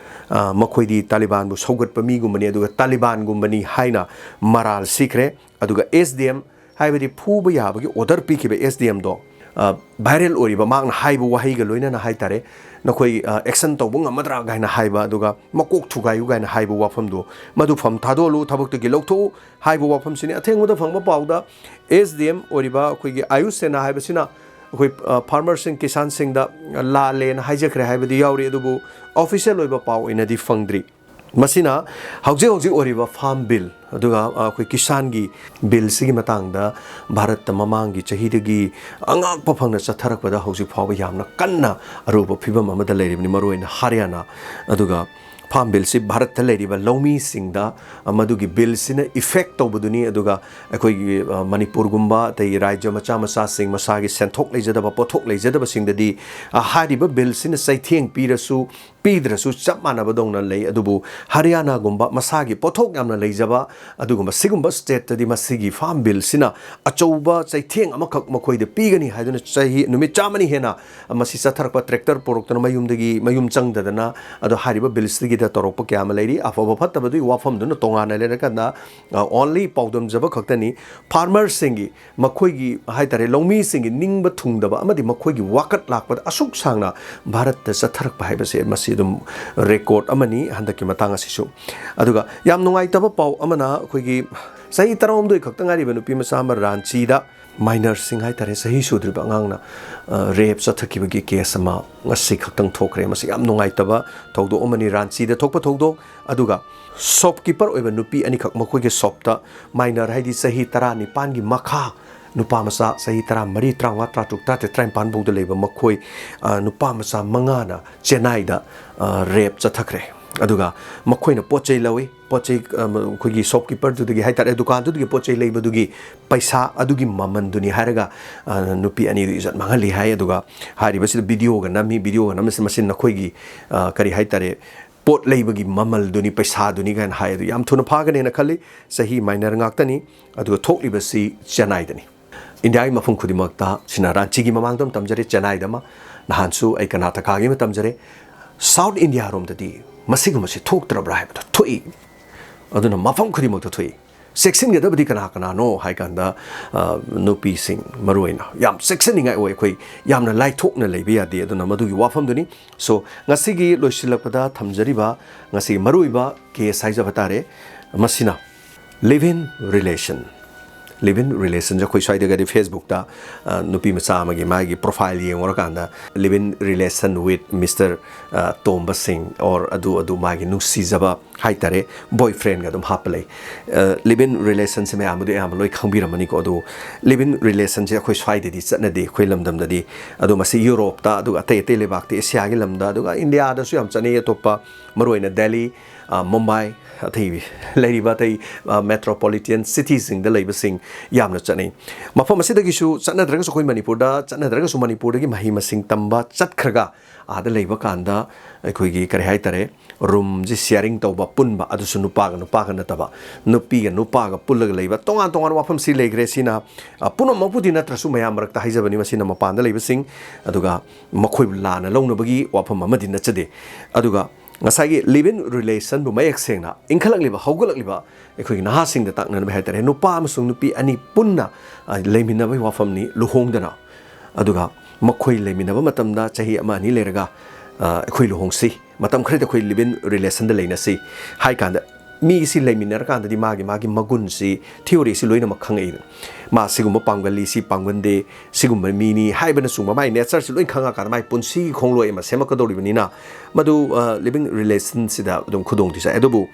ꯑ, ꯃꯈꯣꯏꯗꯤ ꯇꯥꯂꯤꯕꯥꯟꯕꯨ ꯁꯧꯒꯠꯄ ꯃꯤꯒꯨꯝꯕꯅꯤ, ꯑꯗꯨꯒ ꯇꯥꯂꯤꯕꯥꯟꯒꯨꯝꯕꯅꯤ ꯍꯥꯏꯅ ꯃꯔꯥꯜ ꯁꯤꯈ꯭ꯔꯦ꯫ ꯑꯗꯨꯒ S D M ꯍꯥꯏꯕꯗꯤ ꯐꯨꯕ ꯌꯥꯕꯒꯤ order ꯄꯤꯈꯤꯕ S D Mꯗꯣ, ꯑ, viral ꯑꯣꯏꯔꯤꯕ ꯃꯍꯥꯛꯅ ꯍꯥꯏꯕ ꯋꯥꯍꯩꯒ ꯂꯣꯏꯅꯅ ꯍꯥꯏꯇꯥꯔꯦ, "ꯅꯈꯣꯏ, ꯑ, action ꯇꯧꯕ ꯉꯝꯃꯗ꯭ꯔꯥ?" ꯀꯥꯏꯅ ꯍꯥꯏꯕ, ꯑꯗꯨꯒ "ꯃꯀꯣꯛ ꯊꯨꯒꯥꯏꯌꯨ" ꯀꯥꯏꯅ ꯍꯥꯏꯕ ꯋꯥꯐꯝꯗꯣ, "ꯃꯗꯨ ꯐꯝ ꯊꯥꯗꯣꯛꯍꯜꯂꯨ, ꯊꯕꯛꯇꯒꯤ ꯂꯧꯊꯣꯛꯎ" ꯍꯥꯏꯕ ꯋꯥꯐꯝꯁꯤꯅꯤ꯫ ꯑꯊꯦꯡꯕꯗ ꯐꯪꯕ ꯄꯥꯎꯗ S D M ꯑꯣꯏꯔꯤꯕ ꯑꯩꯈꯣꯏꯒꯤ ꯑꯥꯌꯨꯁ ꯁꯦꯅꯥ ꯍꯥꯏꯕꯁꯤꯅ ꯑꯩꯈꯣꯏ ꯐꯥꯔꯃꯔꯁꯤꯡ, ꯀꯤꯁꯥꯟꯁꯤꯡꯗ ꯂꯥꯜꯂꯦꯅ ꯍꯥꯏꯖꯈ꯭ꯔꯦ ꯍꯥꯏꯕꯗꯤ ꯌꯥꯎꯔꯤ, ꯑꯗꯨꯕꯨ ꯑꯣꯐꯤꯁꯤꯌꯦꯜ ꯑꯣꯏꯕ ꯄꯥꯎ ꯑꯣꯏꯅꯗꯤ ꯐꯪꯗ꯭ꯔꯤ꯫ ꯃꯁꯤꯅ ꯍꯧꯖꯤꯛ ꯍꯧꯖꯤꯛ ꯑꯣꯏꯔꯤꯕ ꯐꯥꯔꯝ ꯕꯤꯜ, ꯑꯗꯨꯒ ꯑꯩꯈꯣꯏ ꯀꯤꯁꯥꯟꯒꯤ ꯕꯤꯜꯁꯤꯒꯤ ꯃꯇꯥꯡꯗ ꯚꯥꯔꯠꯇ ꯃꯃꯥꯡꯒꯤ ꯆꯍꯤꯗꯒꯤ ꯑꯉꯥꯛꯄ ꯐꯪꯅ ꯆꯠꯊꯔꯛꯄꯗ ꯍꯧꯖꯤꯛ ꯐꯥꯎꯕ ꯌꯥꯝꯅ ꯀꯟꯅ ꯑꯔꯨꯕ ꯐꯤꯕꯝ ꯑꯃꯗ ꯂꯩꯔꯤꯕꯅꯤ, ꯃꯔꯨꯑꯣꯏꯅ ꯍꯔꯤꯌꯥꯅꯥ꯫ ꯑꯗꯨꯒ ꯐꯥꯔꯝ ꯕꯤꯜꯁꯤ ꯚꯥꯔꯠꯇ ꯂꯩꯔꯤꯕ ꯂꯧꯃꯤꯁꯤꯡꯗ, ꯑ, ꯃꯗꯨꯒꯤ ꯕꯤꯜꯁꯤꯅ ꯏꯐꯦꯛ ꯇꯧꯕꯗꯨꯅꯤ꯫ ꯑꯗꯨꯒ ꯑꯩꯈꯣꯏꯒꯤ, ꯑ, ꯃꯅꯤꯄꯨꯔꯒꯨꯝꯕ ꯑꯇꯩ ꯔꯥꯖ꯭ꯌ ꯃꯆꯥ ꯃꯆꯥꯁꯤꯡ, ꯃꯁꯥꯒꯤ ꯁꯦꯟꯊꯣꯛ ꯂꯩꯖꯗꯕ, ꯄꯣꯠꯊꯣꯛ ꯂꯩꯖꯗꯕꯁꯤꯡꯗꯗꯤ, ꯑ, ꯍꯥꯏꯔꯤꯕ ꯕꯤꯜꯁꯤꯅ ꯆꯩꯊꯦꯡ ꯄꯤꯔꯁꯨ ꯄꯤꯗ꯭ꯔꯁꯨ ꯆꯞ ꯃꯥꯟꯅꯕꯗꯧꯅ ꯂꯩ꯫ ꯑꯗꯨꯕꯨ ꯍꯔꯤꯌꯥꯅꯥꯒꯨꯝꯕ ꯃꯁꯥꯒꯤ ꯄꯣꯠꯊꯣꯛ ꯌꯥꯝꯅ ꯂꯩꯖꯕ ꯑꯗꯨꯒꯨꯝꯕ ꯁꯤꯒꯨꯝꯕ ꯁ꯭ꯇꯦꯠꯇꯗꯤ ꯃꯁꯤꯒꯤ ꯐꯥꯔꯝ ꯕꯤꯜꯁꯤꯅ ꯑꯆꯧꯕ ꯆꯩꯊꯦꯡ ꯑꯃꯈꯛ ꯃꯈꯣꯏꯗ ꯄꯤꯒꯅꯤ ꯍꯥꯏꯗꯨꯅ ꯆꯍꯤ, ꯅꯨꯃꯤꯠ ꯆꯥꯝꯃꯅꯤ ꯍꯦꯟꯅ ꯃꯁꯤ ꯆꯠꯊꯔꯛꯄ, ꯇ꯭ꯔꯦꯛꯇꯔ ꯄꯨꯔꯛꯇꯨꯅ ꯃꯌꯨꯝꯗꯒꯤ, ꯃꯌꯨꯝ ꯆꯪꯗꯗꯅ, ꯑꯗꯣ ꯍꯥꯏꯔꯤꯕ ꯕꯤꯜꯁꯤꯒꯤꯗ ꯇꯧꯔꯛꯄ ꯀꯌꯥ ꯑꯃ ꯂꯩꯔꯤ꯫ ꯑꯐꯕ ꯐꯠꯇꯕꯗꯨꯒꯤ ꯋꯥꯐꯝꯗꯨꯅ ꯇꯣꯉꯥꯟꯅ ꯂꯩꯔꯀꯥꯟꯗ, ꯑ, only ꯄꯥꯎꯗꯝꯖꯕ ꯈꯛꯇꯅꯤ꯫ ꯐꯥꯔꯃꯔꯁꯤꯡꯒꯤ, ꯃꯈꯣꯏꯒꯤ ꯍꯥꯏ ꯇꯥꯔꯦ, ꯂꯧꯃꯤꯁꯤꯡꯒꯤ ꯅꯤꯡꯕ ꯊꯨꯡꯗꯕ ꯑꯃꯗꯤ ꯃꯈꯣꯏꯒꯤ ꯋꯥꯀꯠ ꯂꯥꯛꯄꯗ ꯑꯁꯨꯛ ꯁꯥꯡꯅ ꯚꯥꯔꯠꯇ ꯆꯠꯊꯔꯛꯄ ꯍꯥꯏꯕꯁꯦ, ꯃꯁꯤ ꯑꯗꯨꯝ ꯔꯦꯀꯣꯔꯠ ꯑꯃꯅꯤ ꯍꯟꯗꯛꯀꯤ ꯃꯇꯥꯡ ꯑꯁꯤꯁꯨ꯫ ꯑꯗꯨꯒ ꯌꯥꯝ ꯅꯨꯡꯉꯥꯏꯇꯕ ꯄꯥꯎ ꯑꯃꯅ, ꯑꯩꯈꯣꯏꯒꯤ ꯆꯍꯤ ꯇꯔꯥꯍꯨꯝꯗꯣꯏ ꯈꯛꯇ ꯉꯥꯏꯔꯤꯕ ꯅꯨꯄꯤ ꯃꯆꯥ ꯑꯃ ꯔꯥꯟꯆꯤꯗ ꯃꯥꯏꯅꯔꯁꯤꯡ ꯍꯥꯏ ꯇꯥꯔꯦ, ꯆꯍꯤ ꯁꯨꯗ꯭ꯔꯤꯕ ꯑꯉꯥꯡꯅ, ꯑ, ꯔꯦꯞ ꯆꯠꯊꯈꯤꯕꯒꯤ ꯀꯦꯁ ꯑꯃ ꯉꯁꯤ ꯈꯛꯇꯪ ꯊꯣꯛꯈ꯭ꯔꯦ꯫ ꯃꯁꯤ ꯌꯥꯝ ꯅꯨꯡꯉꯥꯏꯇꯕ ꯊꯧꯗꯣꯛ ꯑꯃꯅꯤ, ꯔꯥꯟꯆꯤꯗ ꯊꯣꯛꯄ ꯊꯧꯗꯣꯛ꯫ ꯑꯗꯨꯒ ꯁꯣꯞꯀꯤꯄꯔ ꯑꯣꯏꯕ ꯅꯨꯄꯤ ꯑꯅꯤꯈꯛ, ꯃꯈꯣꯏꯒꯤ ꯁꯣꯞꯇ ꯃꯥꯏꯅꯔ ꯍꯥꯏꯗꯤ ꯆꯍꯤ ꯇꯔꯥꯅꯤꯄꯥꯟꯒꯤ ꯃꯈꯥ, ꯅꯨꯄꯥ ꯃꯆꯥ ꯆꯍꯤ ꯇꯔꯥꯃꯔꯤ, ꯇꯔꯥꯃꯉꯥ, ꯇꯔꯥꯇꯔꯨꯛ, ꯇꯔꯥꯇꯔꯦꯠ, ꯇꯔꯥꯅꯤꯄꯥꯟ ꯐꯥꯎꯗ ꯂꯩꯕ ꯃꯈꯣꯏ, ꯑ, ꯅꯨꯄꯥ ꯃꯆꯥ ꯃꯉꯥꯅ ꯆꯦꯟꯅꯥꯏꯗ, ꯑ, ꯔꯦꯞ ꯆꯠꯊꯈ꯭ꯔꯦ꯫ ꯑꯗꯨꯒ ꯃꯈꯣꯏꯅ ꯄꯣꯠ ꯆꯩ ꯂꯧꯏ, ꯄꯣꯠ ꯆꯩ, ꯑ, ꯑꯩꯈꯣꯏꯒꯤ ꯁꯣꯞꯀꯤꯄꯔꯗꯨꯗꯒꯤ ꯍꯥꯏ ꯇꯥꯔꯦ, ꯗꯨꯀꯥꯟꯗꯨꯗꯒꯤ ꯄꯣꯠ ꯆꯩ ꯂꯩꯕꯗꯨꯒꯤ ꯄꯩꯁꯥ ꯑꯗꯨꯒꯤ ꯃꯃꯜꯗꯨꯅꯤ ꯍꯥꯏꯔꯒ, ꯑ, ꯅꯨꯄꯤ ꯑꯅꯤꯗꯨ ꯏꯖꯠ ꯃꯥꯡꯍꯜꯂꯤ ꯍꯥꯏ꯫ ꯑꯗꯨꯒ ꯍꯥꯏꯔꯤꯕꯁꯤꯗ ꯚꯤꯗꯤꯑꯣꯒ ꯅꯝꯃꯤ, ꯚꯤꯗꯤꯑꯣꯒ ꯅꯝꯕꯁꯤ ꯃꯁꯤ ꯅꯈꯣꯏꯒꯤ, ꯑ, ꯀꯔꯤ ꯍꯥꯏ ꯇꯥꯔꯦ, ꯄꯣꯠ ꯂꯩꯕꯒꯤ ꯃꯃꯜꯗꯨꯅꯤ, ꯄꯩꯁꯥꯗꯨꯅꯤ ꯀꯥꯏꯅ ꯍꯥꯏ꯫ ꯑꯗꯨ ꯌꯥꯝ ꯊꯨꯅ ꯐꯥꯒꯅꯦꯅ ꯈꯜꯂꯤ꯫ ꯆꯍꯤ ꯃꯥꯏꯅꯔ ꯉꯥꯛꯇꯅꯤ꯫ ꯑꯗꯨꯒ ꯊꯣꯛꯂꯤꯕꯁꯤ ꯆꯦꯟꯅꯥꯏꯗꯅꯤ꯫ ꯏꯟꯗꯤꯌꯥꯒꯤ ꯃꯐꯝ ꯈꯨꯗꯤꯡꯃꯛꯇ, ꯁꯤꯅ ꯔꯥꯟꯆꯤꯒꯤ ꯃꯃꯥꯡꯗ ꯑꯃ ꯇꯝꯖꯔꯦ, ꯆꯦꯟꯅꯥꯏꯗ ꯑꯃ, ꯅꯍꯥꯟꯁꯨ ꯑꯩ ꯀꯔꯅꯥꯇꯀꯥꯒꯤ ꯑꯃ ꯇꯝꯖꯔꯦ꯫ ꯁꯥꯎꯠ ꯏꯟꯗꯤꯌꯥꯔꯣꯝꯗꯗꯤ ꯃꯁꯤꯒꯨꯝꯕꯁꯤ ꯊꯣꯛꯇ꯭ꯔꯕ꯭ꯔꯥ ꯍꯥꯏꯕꯗꯣ ꯊꯣꯛꯏ꯫ ꯑꯗꯨꯅ ꯃꯐꯝ ꯈꯨꯗꯤꯡꯃꯛꯇ ꯊꯣꯛꯏ꯫ ꯆꯦꯛꯁꯤꯟꯒꯗꯕꯗꯤ ꯀꯅꯥ ꯀꯅꯥꯅꯣ ꯍꯥꯏ ꯀꯥꯟꯗ, ꯑ, ꯅꯨꯄꯤꯁꯤꯡ ꯃꯔꯨꯑꯣꯏꯅ ꯌꯥꯝ ꯆꯦꯛꯁꯤꯟꯅꯤꯡꯉꯥꯏ ꯑꯣꯏ꯫ ꯑꯩꯈꯣꯏ ꯌꯥꯝꯅ ꯂꯥꯏꯊꯣꯛꯅ ꯂꯩꯕ ꯌꯥꯗꯦ꯫ ꯑꯗꯨꯅ ꯃꯗꯨꯒꯤ ꯋꯥꯐꯝꯗꯨꯅꯤ꯫ So, ꯉꯁꯤꯒꯤ ꯂꯣꯏꯁꯤꯜꯂꯛꯄꯗ ꯊꯝꯖꯔꯤꯕ ꯉꯁꯤꯒꯤ ꯃꯔꯨꯑꯣꯏꯕ ꯀꯦꯁ ꯍꯥꯏꯖꯕ ꯇꯥꯔꯦ, ꯃꯁꯤꯅ live-in relation, Live in relationꯁꯦ ꯑꯩꯈꯣꯏ ꯁ꯭ꯋꯥꯏꯗꯒꯗꯤ Facebookꯇ, ꯑ, ꯅꯨꯄꯤ ꯃꯆꯥ ꯑꯃꯒꯤ ꯃꯥꯒꯤ profile ꯌꯦꯡꯉꯨꯔꯀꯥꯟꯗ, "Live in relation with Mister, ꯑ, ꯇꯣꯝꯕ ꯁꯤꯡ" or ꯑꯗꯨ, ꯑꯗꯨ ꯃꯥꯒꯤ ꯅꯨꯡꯁꯤꯖꯕ ꯍꯥꯏꯇꯥꯔꯦ, boyfriendꯒ ꯑꯗꯨꯝ ꯍꯥꯞꯄ ꯂꯩ꯫ ꯑ, live in relationꯁꯦ ꯃꯌꯥꯝ ꯑꯗꯨ ꯑꯌꯥꯝꯕ ꯂꯣꯏ ꯈꯪꯕꯤꯔꯝꯃꯅꯤꯀꯣ꯫ ꯑꯗꯨ live in relationꯁꯦ ꯑꯩꯈꯣꯏ ꯁ꯭ꯋꯥꯏꯗꯗꯤ ꯆꯠꯅꯗꯦ, ꯑꯩꯈꯣꯏ ꯂꯝꯗꯝꯗꯗꯤ꯫ ꯑꯗꯣ ꯃꯁꯤ Europeꯇ, ꯑꯗꯨꯒ ꯑꯇꯩ ꯑꯇꯩ ꯂꯩꯕꯥꯛꯇ, Asiaꯒꯤ ꯂꯝꯗ, ꯑꯗꯨꯒ Indiaꯗꯁꯨ ꯌꯥꯝ ꯆꯠꯅꯩ꯫ ꯑꯇꯣꯞꯄ ꯃꯔꯨꯑꯣꯏꯅ Delhi, ꯑ, Mumbai, ꯑꯇꯩ ꯂꯩꯔꯤꯕ ꯑꯇꯩ, ꯑ, metropolitan citiesꯁꯤꯡꯗ ꯂꯩꯕꯁꯤꯡ ꯌꯥꯝꯅ ꯆꯠꯅꯩ꯫ ꯃꯐꯝ ꯑꯁꯤꯗꯒꯤꯁꯨ ꯆꯠꯅꯗ꯭ꯔꯒꯁꯨ, ꯑꯩꯈꯣꯏ ꯃꯅꯤꯄꯨꯔꯗ ꯆꯠꯅꯗ꯭ꯔꯒꯁꯨ, ꯃꯅꯤꯄꯨꯔꯗꯒꯤ ꯃꯍꯩ ꯃꯁꯤꯡ ꯇꯝꯕ ꯆꯠꯈ꯭ꯔꯒ ꯑꯥꯗ ꯂꯩꯕ ꯀꯥꯟꯗ ꯑꯩꯈꯣꯏꯒꯤ, ꯀꯔꯤ ꯍꯥꯏꯇꯥꯔꯦ, roomꯁꯤ sharing ꯇꯧꯕ, ꯄꯨꯟꯕ, ꯑꯗꯨꯁꯨ ꯅꯨꯄꯥꯒ ꯅꯨꯄꯥꯒ ꯅꯠꯇꯕ, ꯅꯨꯄꯤꯒ ꯅꯨꯄꯥꯒ ꯄꯨꯜꯂꯒ ꯂꯩꯕ, ꯇꯣꯉꯥꯟ ꯇꯣꯉꯥꯟꯕ ꯋꯥꯐꯝꯁꯤ ꯂꯩꯈ꯭ꯔꯦ꯫ ꯁꯤꯅ, ꯑ, ꯄꯨꯝꯅꯃꯛꯄꯨꯗꯤ ꯅꯠꯇ꯭ꯔꯁꯨ, ꯃꯌꯥꯝ ꯃꯔꯛꯇ ꯍꯥꯏꯖꯕꯅꯤ, ꯃꯁꯤꯅ ꯃꯄꯥꯟꯗ ꯂꯩꯕꯁꯤꯡ, ꯑꯗꯨꯒ ꯃꯈꯣꯏꯕꯨ ꯂꯥꯟꯅ ꯂꯧꯅꯕꯒꯤ ꯋꯥꯐꯝ ꯑꯃꯗꯤ ꯅꯠꯆꯗꯦ꯫ ꯑꯗꯨꯒ ꯉꯁꯥꯏꯒꯤ live in relationꯕꯨ ꯃꯌꯦꯛ ꯁꯦꯡꯅ ꯏꯟꯈꯠꯂꯛꯂꯤꯕ, ꯍꯧꯒꯠꯂꯛꯂꯤꯕ ꯑꯩꯈꯣꯏꯒꯤ ꯅꯍꯥꯁꯤꯡꯗ ꯇꯥꯛꯅꯅꯕ ꯍꯥꯏ ꯇꯥꯔꯦ, ꯅꯨꯄꯥ ꯑꯃꯁꯨꯡ ꯅꯨꯄꯤ ꯑꯅꯤ ꯄꯨꯟꯅ, ꯑ, ꯂꯩꯃꯤꯟꯅꯕꯒꯤ ꯋꯥꯐꯝꯅꯤ, ꯂꯨꯍꯣꯡꯗꯅ꯫ ꯑꯗꯨꯒ ꯃꯈꯣꯏ ꯂꯩꯃꯤꯟꯅꯕ ꯃꯇꯝꯗ ꯆꯍꯤ ꯑꯃ ꯑꯅꯤ ꯂꯩꯔꯒ, ꯑ, ꯑꯩꯈꯣꯏ ꯂꯨꯍꯣꯡꯁꯤ, ꯃꯇꯝ ꯈꯔꯗꯤ ꯑꯩꯈꯣꯏ live in relationꯗ ꯂꯩꯅꯁꯤ ꯍꯥꯏ ꯀꯥꯟꯗ, ꯃꯤꯁꯤ ꯂꯩꯃꯤꯟꯅꯔꯀꯥꯟꯗꯗꯤ ꯃꯥꯒꯤ, ꯃꯥꯒꯤ ꯃꯒꯨꯟꯁꯤ, theoryꯁꯤ ꯂꯣꯏꯅꯃꯛ ꯈꯪꯉꯛꯏ꯫ ꯃꯥ ꯁꯤꯒꯨꯝꯕ ꯄꯥꯡꯒꯜꯂꯤ, ꯁꯤ ꯄꯥꯡꯒꯟꯗꯦ, ꯁꯤꯒꯨꯝꯕ ꯃꯤꯅꯤ ꯍꯥꯏꯕꯅꯆꯤꯡꯕ, ꯃꯥꯒꯤ natureꯁꯤ ꯂꯣꯏ ꯈꯪꯉꯀꯥꯟꯗ ꯃꯥꯒꯤ ꯄꯨꯟꯁꯤꯒꯤ ꯈꯣꯡꯂꯣꯏ ꯑꯃ ꯁꯦꯝꯃꯛꯀꯗꯧꯔꯤꯕꯅꯤꯅ, ꯃꯗꯨ, ꯑ, live in relationꯁꯤꯗ ꯑꯗꯨꯝ ꯈꯨꯗꯣꯡ ꯊꯤꯖꯩ꯫ ꯑꯗꯨꯕꯨ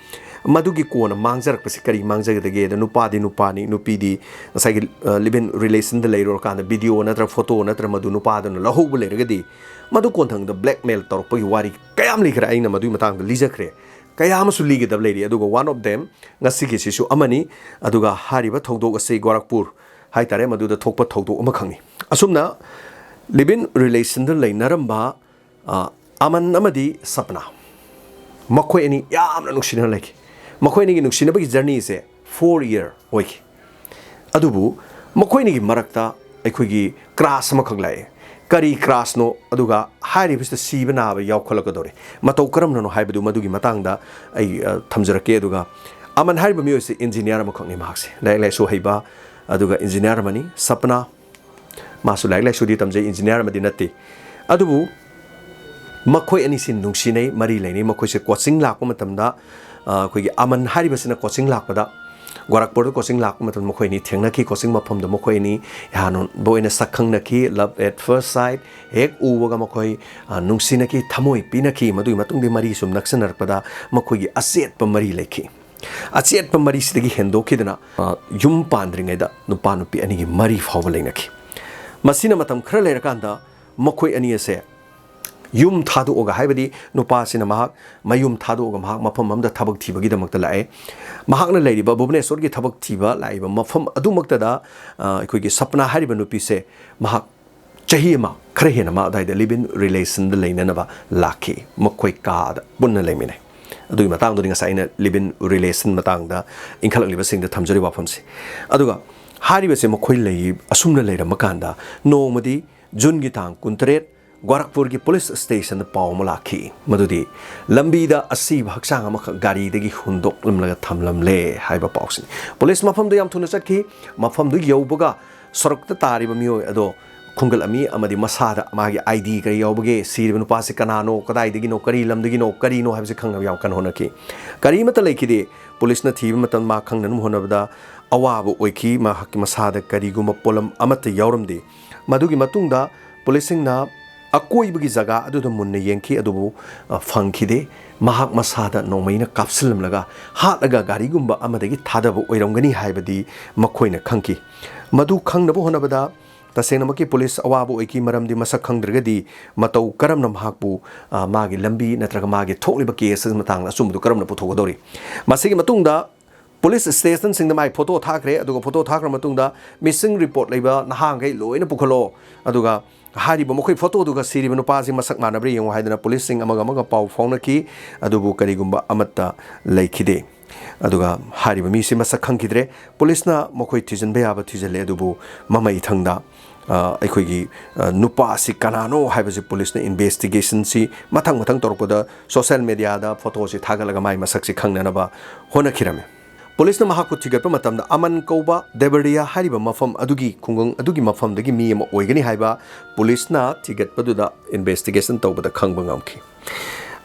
ꯃꯗꯨꯒꯤ ꯀꯣꯟꯅ ꯃꯥꯡꯖꯔꯛꯄꯁꯤ ꯀꯔꯤ ꯃꯥꯡꯖꯒꯗꯒꯦ? ꯑꯗ ꯅꯨꯄꯥꯗꯤ ꯅꯨꯄꯥꯅꯤ, ꯅꯨꯄꯤꯗꯤ ꯉꯁꯥꯏꯒꯤ, ꯑ, live in relationꯗ ꯂꯩꯔꯨꯔꯀꯥꯟꯗ video ꯅꯠꯇ꯭ꯔ photo ꯅꯠꯇ꯭ꯔ ꯃꯗꯨ ꯅꯨꯄꯥꯗꯨꯅ ꯂꯧꯍꯧꯕ ꯂꯩꯔꯒꯗꯤ, ꯃꯗꯨ ꯀꯣꯟꯊꯪꯗ blackmail ꯇꯧꯔꯛꯄꯒꯤ ꯋꯥꯔꯤ ꯀꯌꯥꯝ ꯂꯩꯈ꯭ꯔꯦ, ꯑꯩꯅ ꯃꯗꯨꯒꯤ ꯃꯇꯥꯡꯗ ꯂꯤꯖꯈ꯭ꯔꯦ꯫ ꯀꯌꯥ ꯑꯃꯁꯨ ꯂꯤꯒꯗꯕ ꯂꯩꯔꯤ, ꯑꯗꯨꯒ one of them ꯉꯁꯤꯒꯤꯁꯤꯁꯨ ꯑꯃꯅꯤ꯫ ꯑꯗꯨꯒ ꯍꯥꯏꯔꯤꯕ ꯊꯧꯗꯣꯛ ꯑꯁꯤ ꯒꯣꯔꯈꯄꯨꯔ ꯍꯥꯏꯇꯥꯔꯦ, ꯃꯗꯨꯗ ꯊꯣꯛꯄ ꯊꯧꯗꯣꯛ ꯑꯃꯈꯛꯅꯤ꯫ ꯑꯁꯨꯝꯅ live in relationꯗ ꯂꯩꯅꯔꯝꯕ, ꯑ, ꯑꯃꯟ ꯑꯃꯗꯤ ꯁꯄꯅꯥ, ꯃꯈꯣꯏ ꯑꯅꯤ ꯌꯥꯝꯅ ꯅꯨꯡꯁꯤꯅꯅ ꯂꯩꯈꯤ꯫ ꯃꯈꯣꯏ ꯑꯅꯤꯒꯤ ꯅꯨꯡꯁꯤꯅꯕꯒꯤ journeyꯁꯦ four year ꯑꯣꯏꯈꯤ꯫ ꯑꯗꯨꯕꯨ ꯃꯈꯣꯏ ꯑꯅꯤꯒꯤ ꯃꯔꯛꯇ ꯑꯩꯈꯣꯏꯒꯤ clash ꯑꯃꯈꯛ ꯂꯥꯛꯑꯦ꯫ ꯀꯔꯤ clashꯅꯣ? ꯑꯗꯨꯒ ꯍꯥꯏꯔꯤꯕꯁꯤꯗ ꯁꯤꯕ ꯅꯥꯕ ꯌꯥꯎꯈꯠꯂꯛꯀꯗꯧꯔꯦ꯫ ꯃꯇꯧ ꯀꯔꯝꯅꯅꯣ ꯍꯥꯏꯕꯗꯨ ꯃꯗꯨꯒꯤ ꯃꯇꯥꯡꯗ ꯑꯩ, ꯑ, ꯊꯝꯖꯔꯛꯀꯦ꯫ ꯑꯗꯨꯒ ꯑꯃꯟ ꯍꯥꯏꯔꯤꯕ ꯃꯤꯑꯣꯏꯁꯦ engineer ꯑꯃꯈꯛꯅꯤ꯫ ꯃꯍꯥꯛꯁꯦ ꯂꯥꯏꯔꯤꯛ ꯂꯥꯏꯁꯨ ꯍꯩꯕ, ꯑꯗꯨꯒ engineer ꯑꯃꯅꯤ꯫ ꯁꯄꯅꯥ, ꯃꯥꯁꯨ ꯂꯥꯏꯔꯤꯛ ꯂꯥꯏꯁꯨꯗꯤ ꯇꯝꯖꯩ, engineer ꯑꯃꯗꯤ ꯅꯠꯇꯦ꯫ ꯑꯗꯨꯕꯨ ꯃꯈꯣꯏ ꯑꯅꯤꯁꯤ ꯅꯨꯡꯁꯤꯅꯩ, ꯃꯔꯤ ꯂꯩꯅꯩ꯫ ꯃꯈꯣꯏꯁꯦ coaching ꯂꯥꯛꯄ ꯃꯇꯝꯗ, ꯑ, ꯑꯩꯈꯣꯏꯒꯤ ꯑꯃꯟ ꯍꯥꯏꯔꯤꯕꯁꯤꯅ coaching ꯂꯥꯛꯄꯗ, ꯒꯣꯔꯈꯄꯨꯔꯗ ꯀꯣꯆꯤꯡ ꯂꯥꯛꯄ ꯃꯇꯝꯗ ꯃꯈꯣꯏ ꯑꯅꯤ ꯊꯦꯡꯅꯈꯤ꯫ ꯀꯣꯆꯤꯡ ꯃꯐꯝꯗ ꯃꯈꯣꯏ ꯑꯅꯤ ꯏꯍꯥꯟꯕ ꯑꯣꯏꯅ ꯁꯛ ꯈꯪꯅꯈꯤ, love at first sight, ꯍꯦꯛ ꯎꯕꯒ ꯃꯈꯣꯏ, ꯑ, ꯅꯨꯡꯁꯤꯅꯈꯤ, ꯊꯃꯣꯏ ꯄꯤꯅꯈꯤ꯫ ꯃꯗꯨꯒꯤ ꯃꯇꯨꯡꯗ ꯃꯔꯤ ꯁꯨꯝ ꯅꯛꯁꯤꯟꯅꯔꯛꯄꯗ ꯃꯈꯣꯏꯒꯤ ꯑꯆꯦꯠꯄ ꯃꯔꯤ ꯂꯩꯈꯤ꯫ ꯑꯆꯦꯠꯄ ꯃꯔꯤꯁꯤꯗꯒꯤ ꯍꯦꯟꯗꯣꯛꯈꯤꯗꯅ, ꯑ, ꯌꯨꯝ ꯄꯥꯟꯗ꯭ꯔꯤꯉꯩꯗ ꯅꯨꯄꯥ ꯅꯨꯄꯤ ꯑꯅꯤꯒꯤ ꯃꯔꯤ ꯐꯥꯎꯕ ꯂꯩꯅꯈꯤ꯫ ꯃꯁꯤꯅ ꯃꯇꯝ ꯈꯔ ꯂꯩꯔꯀꯥꯟꯗ ꯃꯈꯣꯏ ꯑꯅꯤ ꯑꯁꯦ ꯌꯨꯝ ꯊꯥꯗꯣꯛꯑꯒ, ꯍꯥꯏꯕꯗꯤ ꯅꯨꯄꯥꯁꯤꯅ ꯃꯍꯥꯛ ꯃꯌꯨꯝ ꯊꯥꯗꯣꯛꯑꯒ ꯃꯍꯥꯛ ꯃꯐꯝ ꯑꯃꯗ ꯊꯕꯛ ꯊꯤꯕꯒꯤꯗꯃꯛꯇ ꯂꯥꯛꯑꯦ꯫ ꯃꯍꯥꯛꯅ ꯂꯩꯔꯤꯕ ꯚꯨꯕꯅꯦꯁ꯭ꯋꯔꯒꯤ ꯊꯕꯛ ꯊꯤꯕ ꯂꯥꯛꯏꯕ ꯃꯐꯝ ꯑꯗꯨꯃꯛꯇꯗ, ꯑ, ꯑꯩꯈꯣꯏꯒꯤ ꯁꯞꯅꯥ ꯍꯥꯏꯔꯤꯕ ꯅꯨꯄꯤꯁꯦ ꯃꯍꯥꯛ ꯆꯍꯤ ꯑꯃ ꯈꯔ ꯍꯦꯟꯅ ꯃꯥ ꯑꯗꯨꯋꯥꯏꯗ live in relationꯗ ꯂꯩꯅꯅꯕ ꯂꯥꯛꯈꯤ꯫ ꯃꯈꯣꯏ ꯀꯥꯗ ꯄꯨꯟꯅ ꯂꯩꯃꯤꯟꯅꯩ꯫ ꯑꯗꯨꯒꯤ ꯃꯇꯥꯡꯗꯨꯅꯤ ꯉꯁꯥꯏ ꯑꯩꯅ live in relation ꯃꯇꯥꯡꯗ ꯏꯟꯈꯠꯂꯛꯂꯤꯕꯁꯤꯡꯗ ꯊꯝꯖꯔꯤꯕ ꯋꯥꯐꯝꯁꯦ꯫ ꯑꯗꯨꯒ ꯍꯥꯏꯔꯤꯕꯁꯦ ꯃꯈꯣꯏ ꯂꯩ, ꯑꯁꯨꯝꯅ ꯂꯩꯔꯝꯕ ꯀꯥꯟꯗ ꯅꯣꯡꯃꯗꯤ ꯖꯨꯟꯒꯤ ꯇꯥꯡ ꯀꯨꯟꯇꯔꯦꯠ ꯒꯣꯔꯈꯄꯨꯔꯒꯤ ꯄꯨꯂꯤꯁ ꯁ꯭ꯇꯦꯁꯟꯗ ꯄꯥꯎ ꯑꯃ ꯂꯥꯛꯈꯤ, ꯃꯗꯨꯗꯤ ꯂꯝꯕꯤꯗ ꯑꯁꯤꯕ ꯍꯛꯆꯥꯡ ꯑꯃꯈꯛ ꯒꯥꯔꯤꯗꯒꯤ ꯍꯨꯟꯗꯣꯛꯂꯝꯂꯒ ꯊꯝꯂꯝꯂꯦ ꯍꯥꯏꯕ ꯄꯥꯎꯁꯤꯅꯤ꯫ ꯄꯨꯂꯤꯁ ꯃꯐꯝꯗꯨ ꯌꯥꯝ ꯊꯨꯅ ꯆꯠꯈꯤ꯫ ꯃꯐꯝꯗꯨ ꯌꯧꯕꯒ ꯁꯣꯔꯣꯛꯇ ꯇꯥꯔꯤꯕ ꯃꯤꯑꯣꯏ ꯑꯗꯣ ꯈꯨꯝꯒꯠꯂꯝꯃꯤ ꯑꯃꯗꯤ ꯃꯁꯥꯗ ꯃꯥꯒꯤ ID ꯀꯔꯤ ꯌꯥꯎꯕꯒꯦ, ꯁꯤꯔꯤꯕ ꯅꯨꯄꯥꯁꯤ ꯀꯅꯥꯅꯣ, ꯀꯗꯥꯏꯗꯒꯤꯅꯣ, ꯀꯔꯤ ꯂꯝꯗꯒꯤꯅꯣ, ꯀꯔꯤꯅꯣ ꯍꯥꯏꯕꯁꯤ ꯈꯪꯅꯕ ꯌꯥꯝ ꯀꯟꯅ ꯍꯣꯠꯅꯈꯤ꯫ ꯀꯔꯤꯃꯠꯇ ꯂꯩꯈꯤꯗꯦ꯫ ꯄꯨꯂꯤꯁꯅ ꯊꯤꯕ ꯃꯇꯝꯗ ꯃꯥ ꯈꯪꯅꯅꯕ ꯍꯣꯠꯅꯕꯗ ꯑꯋꯥꯕ ꯑꯣꯏꯈꯤ꯫ ꯃꯍꯥꯛꯀꯤ ꯃꯁꯥꯗ ꯀꯔꯤꯒꯨꯝꯕ ꯄꯣꯠꯂꯝ ꯑꯃꯠꯇ ꯌꯥꯎꯔꯝꯗꯦ꯫ ꯃꯗꯨꯒꯤ ꯃꯇꯨꯡꯗ ꯄꯨꯂꯤꯁꯁꯤꯡꯅ ꯑꯀꯣꯏꯕꯒꯤ ꯖꯒꯥ ꯑꯗꯨꯗ ꯃꯨꯟꯅ ꯌꯦꯡꯈꯤ, ꯑꯗꯨꯕꯨ, ꯑ, ꯐꯪꯈꯤꯗꯦ꯫ ꯃꯍꯥꯛ ꯃꯁꯥꯗ ꯅꯣꯡꯃꯩꯅ ꯀꯥꯞꯁꯤꯜꯂꯝꯂꯒ ꯍꯥꯠꯂꯒ ꯒꯥꯔꯤꯒꯨꯝꯕ ꯑꯃꯗꯒꯤ ꯊꯥꯗꯕ ꯑꯣꯏꯔꯝꯒꯅꯤ ꯍꯥꯏꯕꯗꯤ ꯃꯈꯣꯏꯅ ꯈꯪꯈꯤ꯫ ꯃꯗꯨ ꯈꯪꯅꯕ ꯍꯣꯠꯅꯕꯗ ꯇꯁꯦꯡꯅꯃꯛꯀꯤ ꯄꯨꯂꯤꯁ ꯑꯋꯥꯕ ꯑꯣꯏꯈꯤ, ꯃꯔꯝꯗꯤ ꯃꯁꯛ ꯈꯪꯗ꯭ꯔꯒꯗꯤ ꯃꯇꯧ ꯀꯔꯝꯅ ꯃꯍꯥꯛꯄꯨ, ꯑ, ꯃꯥꯒꯤ ꯂꯝꯕꯤ ꯅꯠꯇ꯭ꯔꯒ ꯃꯥꯒꯤ ꯊꯣꯛꯂꯤꯕ case ꯃꯇꯥꯡꯗ ꯑꯆꯨꯝꯕꯗꯨ ꯀꯔꯝꯅ ꯄꯨꯊꯣꯛꯀꯗꯧꯔꯤ? ꯃꯁꯤꯒꯤ ꯃꯇꯨꯡꯗ ꯄꯨꯂꯤꯁ ꯁ꯭ꯇꯦꯁꯟꯁꯤꯡꯗ ꯃꯥꯏ ꯐꯣꯇꯣ ꯊꯥꯈ꯭ꯔꯦ, ꯑꯗꯨꯒ ꯐꯣꯇꯣ ꯊꯥꯈ꯭ꯔ ꯃꯇꯨꯡꯗ ꯃꯤꯁꯤꯡ ꯔꯤꯄꯣꯔꯠ ꯂꯩꯕ ꯅꯍꯥꯈꯩ ꯂꯣꯏꯅ ꯄꯨꯈꯠꯂꯣ, ꯑꯗꯨꯒ ꯍꯥꯏꯔꯤꯕ ꯃꯈꯣꯏ ꯐꯣꯇꯣꯗꯨꯒ ꯁꯤꯔꯤꯕ ꯅꯨꯄꯥꯁꯤ ꯃꯁꯛ ꯃꯥꯟꯅꯕ꯭ꯔꯥ ꯌꯦꯡꯉꯨ ꯍꯥꯏꯗꯅ ꯄꯨꯂꯤꯁꯁꯤꯡ ꯑꯃꯒ ꯑꯃꯒ ꯄꯥꯎ ꯐꯥꯎꯅꯈꯤ, ꯑꯗꯨꯕꯨ ꯀꯔꯤꯒꯨꯝꯕ ꯑꯃꯠꯇ ꯂꯩꯈꯤꯗꯦ꯫ ꯑꯗꯨꯒ ꯍꯥꯏꯔꯤꯕ ꯃꯤꯁꯤ ꯃꯁꯛ ꯈꯪꯈꯤꯗ꯭ꯔꯦ꯫ ꯄꯨꯂꯤꯁꯅ ꯃꯈꯣꯏ ꯊꯤꯖꯤꯟꯕ ꯌꯥꯕ ꯊꯤꯖꯤꯜꯂꯦ, ꯑꯗꯨꯕꯨ ꯃꯃꯩꯊꯪꯗ, ꯑ, ꯑꯩꯈꯣꯏꯒꯤ, ꯑ, ꯅꯨꯄꯥ ꯑꯁꯤ ꯀꯅꯥꯅꯣ ꯍꯥꯏꯕꯁꯤ ꯄꯨꯂꯤꯁꯅ investigationꯁꯤ ꯃꯊꯪ ꯃꯊꯪ ꯇꯧꯔꯛꯄꯗ social mediaꯗ ꯐꯣꯇꯣꯁꯤ ꯊꯥꯒꯠꯂꯒ ꯃꯥꯏ ꯃꯁꯛꯁꯤ ꯈꯪꯅꯅꯕ ꯍꯣꯠꯅꯈꯤꯔꯝꯃꯤ꯫ ꯄꯨꯂꯤꯁꯅ ꯃꯍꯥꯛꯄꯨ ꯊꯤꯒꯠꯄ ꯃꯇꯝꯗ ꯑꯃꯟ ꯀꯧꯕ ꯗꯦꯕꯔꯤꯌꯥ ꯍꯥꯏꯔꯤꯕ ꯃꯐꯝ ꯑꯗꯨꯒꯤ ꯈꯨꯡꯒꯪ ꯑꯗꯨꯒꯤ ꯃꯐꯝꯗꯒꯤ ꯃꯤ ꯑꯃ ꯑꯣꯏꯒꯅꯤ ꯍꯥꯏꯕ ꯄꯨꯂꯤꯁꯅ ꯊꯤꯒꯠꯄꯗꯨꯗ investigation ꯇꯧꯕꯗ ꯈꯪꯕ ꯉꯝꯈꯤ꯫